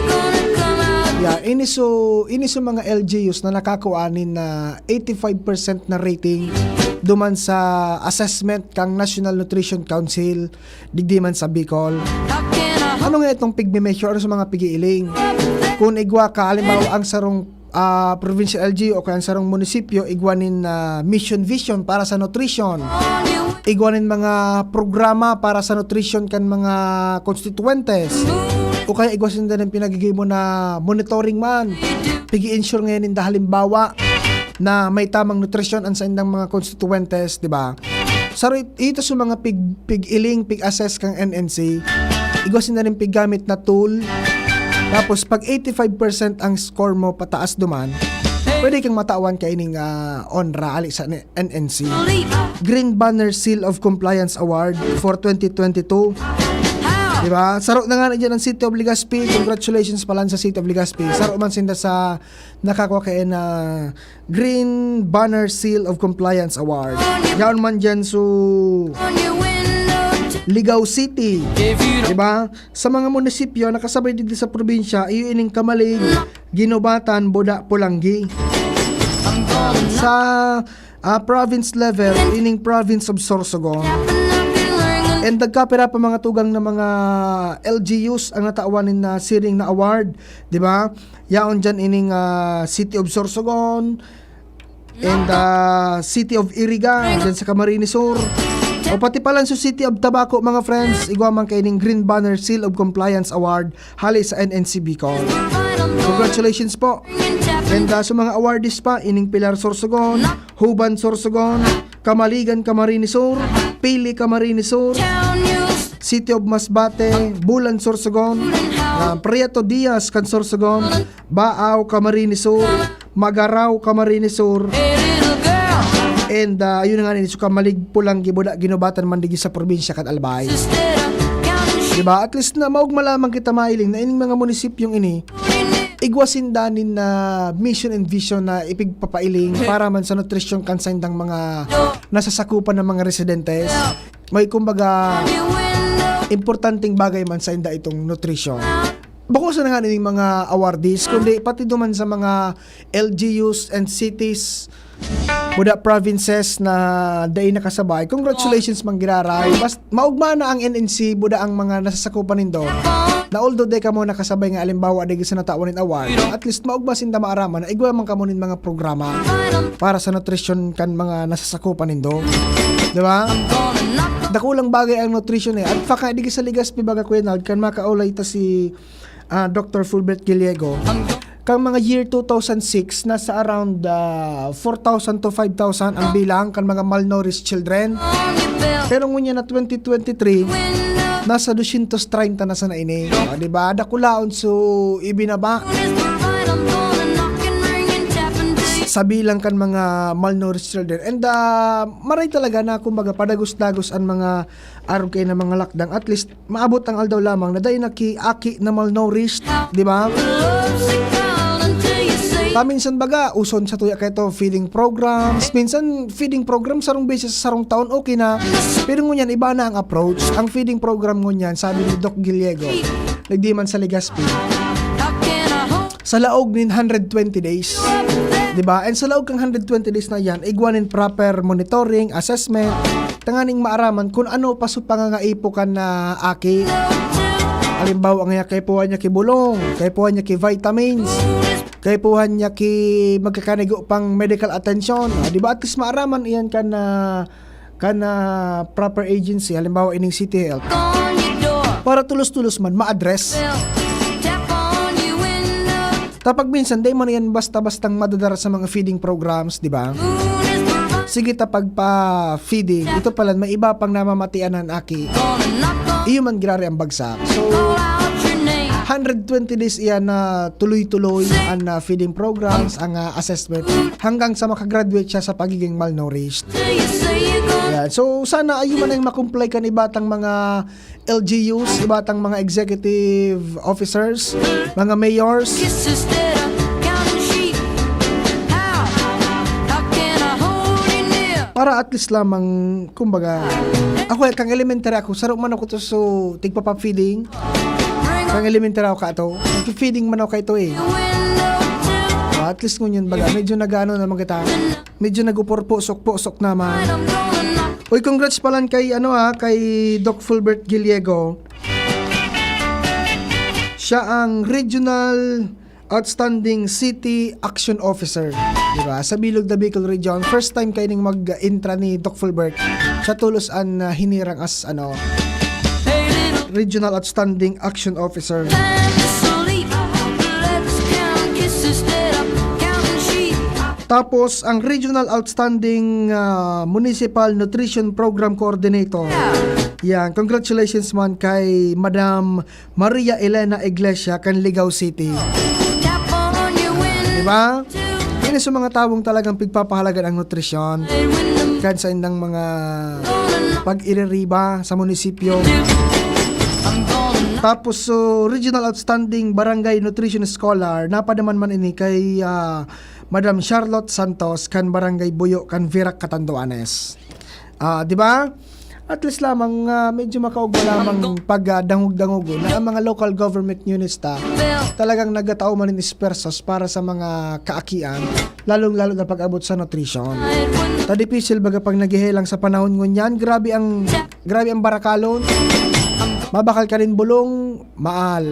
Yeah, ini so, ini so mga L G Us na nakakuha nin, ah, eighty-five percent na rating duman sa assessment kang National Nutrition Council, digdi man sa Bicol. Ano nga itong pigme-measure? Ano sa mga pig-iiling? Kung igwa ka, halimbawa, ang sarong, ah, provincial L G U o kaya ang sarong munisipyo, igwa nin, ah, mission vision para sa nutrition. igwa nin mga programa para sa nutrition kan mga konstituyentes. O kaya igwa sinda nin pinagigimo na monitoring man. Pigi-ensure ngayon ninda halimbawa na may tamang nutrisyon an saindang mga konstituyentes, di ba? Saro it-, ito sa mga pig-, pig-iling, pig-assess kang N N C. Igwa sinda nin piggamit na tool. Tapos, pag eighty-five percent ang score mo pataas duman, pwede kang matawan kaining, ah, onra ali sa N N C. Green Banner Seal of Compliance Award for twenty twenty-two. Di ba? Saro na nga na dyan ang City of Legazpi. Congratulations pala sa City of Legazpi. Saro man sinda sa nakakwa kayo na Green Banner Seal of Compliance Award. Yaon man dyan sa Ligao City. Di ba? Sa mga munisipyo na kasabay digdi sa probinsya, iyo ining Camalig, Guinobatan, Buda, Polangui. Sa, ah, province level, ining province of Sorsogon. And nagkapira pa mga tugang na mga L G Us ang natawan nin, ah, siring na award, di ba? Yaon dyan ining, ah, City of Sorsogon, and, ah, City of Iriga, dyan sa Camarines Sur. O pati pala sa City of Tabaco, mga friends, igwa man kaining Green Banner Seal of Compliance Award hali sa N N C Bicol. Congratulations po. And, ah, sa mga awardees pa, ining Pilar Sorsogon, Juban Sorsogon, Camaligan Camarines Sur, Pili Camarines Sur, City of Masbate, Bulan Sorsogon, ah, Prieto Diaz kan Sorsogon, Baao Camarines Sur, Magarao Camarines Sur, and, ah, ayun na nga, nin sa Camalig, Polangui, Buda, Guinobatan man digdi sa probinsya kan Albay. Diba? At least na maugma lamang kita mailing na ining mga munisipyong ini, igwa sinda nin, ah, mission and vision na ipigpapailing para man sa nutrisyon kan saindang mga nasasakupan ng mga residentes. May kumbaga, importanteng bagay man sainda itong nutrisyon. Bako sa nga ning mga awardees, kundi pati duman sa mga L G Us and cities, Buda provinces na dai nakasabay. Congratulations, man giraray. Bas-, maugma na ang N N C, Buda ang mga nasasakupan nindo. Na although dai kamo nakasabay nga alimbawa dai sa natawan nin award, at least maugma sinda maaraman na igwa man kamo nin mga programa para sa nutrisyon kan mga nasasakupan nindo. Di ba? Dakulang bagay ang nutrisyon eh. At paka digi sa Legazpi baga, Kuya Nald, kan makaulay ta si, ah, Doctor Fulbert Gallego. Kang mga year two thousand six, nasa around, ah, four thousand to five thousand ang bilang kan mga malnourished children. Pero ngunyan na twenty twenty-three, nasa dosyentos treinta na sana ini. O, di ba? Dakulaon so ibinaba sa bilang kan mga malnourished children. And, ah, maray talaga na, kumbaga, padagos-dagos ang mga arog kayo na mga lakdang. At least, maabot ang aldaw lamang na dai na ki aki na malnourished, di ba? Paminsan baga, uson sa tuya kayo to, feeding programs. Minsan, feeding program, sarong beses sa sarong taon, okay na. Pero ngunyan, iba na ang approach. Ang feeding program ngunyan, sabi ni Doc Gallego, nagdiman sa Legazpi, sa laog nin hundred twenty days. Di ba? And sa laog kang hundred twenty days na yan, igwa nin proper monitoring, assessment, tanganing maaraman kung ano pa so pangangaipo kan na aki. Halimbawa nga, kaipuhan niya ki bulong, kaipuhan niya ki vitamins, kaipuhan niya ki magkakanigo pang medical attention. Ah, di ba? At least maaraman iyan kan na, kan na proper agency, halimbawa ining City Health. Para tulos-tulos man, ma-address. Tapag minsan, dai man yan basta-bastang madadara sa mga feeding programs, di ba? Sige, tapag pa-feeding, ito pala, may iba pang namamatian na aki. Iyo man, grabe ang bagsak. So, hundred twenty days iyan na tuloy-tuloy ang, ah, feeding programs, ang, ah, assessment, hanggang sa makagraduate siya sa pagiging malnourished. Yan. So, sana ayun man ang makumply kan iba tang mga L G Us, iba tang mga executive officers, mga mayors. Para at least lamang, kumbaga, ako, eh, kang elementary ako, saro man ako to, so, tigpapa-feeding. Kang elementary ako ka to, feeding man ako ka ito eh. At least ngunyan baga, medyo nag-ano naman kita. Medyo nagupor pusok-pusok naman. Uy, congrats palan kay, ano, ah, kay Doc Fulbert Gallego. Siya ang regional, Outstanding City Action Officer, di ba? Sa Bilog na Bicol Region, first time kayo ning mag-intra ni Doc Fulbert sa tulos an, ah, hinirang as, ano, Regional Outstanding Action Officer. Tapos, ang Regional Outstanding, ah, Municipal Nutrition Program Coordinator. Yan, congratulations man kay Madam Maria Elena Iglesia kan Ligao City. Diba? Ini sa mga tawong talagang pigpapahalagan ang nutrisyon kan sa indang mga pag-iririba sa munisipyo. Tapos, so, Regional Outstanding Barangay Nutrition Scholar, napadaman man ini kay, ah, Madam Charlotte Santos, kan Barangay Buyo, kan Virac, Catanduanes. Ah, di ba? At least lamang, ah, medyo makaugma lamang pag, ah, dangog-dangogon na ang mga local government units ta talagang nagtatao man nin espersos para sa mga kaakian, lalong-lalo na pag-abot sa nutrition. Ta dipisil baga pag naghihelang sa panahon ngunyan, grabe ang, grabe ang barakalon. Mabakal ka nin bulong, maal.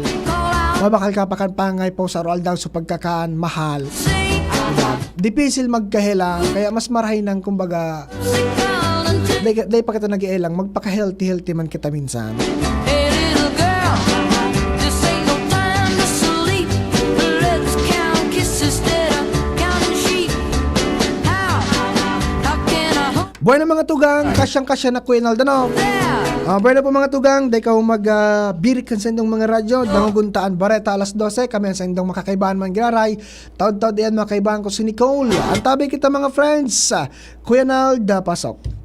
Mabakal ka pa kan pangangay po sa aroaldaw sa pagkakan, mahal. Diba? Dipisil magkahelang, kaya mas marahay nang, kumbaga, dai, dai pa kita nag-eelang, magpaka-healthy-healthy man kita minsan. Hey, little girl, this ain't no time to sleep. Let's count kisses instead of counting sheep. How? How can I hold Bueno, mga tugang, kasyang-kasya na, Kuya Naldo, no? There? Ah, bueno po, mga tugang, dai kaw mag, ah, birik kan saindong mga radyo, dangogon ta an bareta alas dose, kami an saindong mga kakaibahan man giraray. Taod-taod iyan, mga kaibahan ko, si Nicole. Antabay kita, mga friends. Ah, Kuya Naldo, pasok.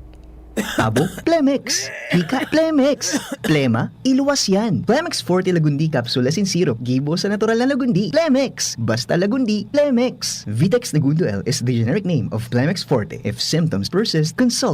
Abo, Plemex. Hika, Plemex. Plema, iluwas yan. Plemex Forte Lagundi Capsule as in syrup. Gibo sa natural na lagundi. Plemex. Basta lagundi, Plemex. Vitex Negundo L is the generic name of Plemex Forte. If symptoms persist, consult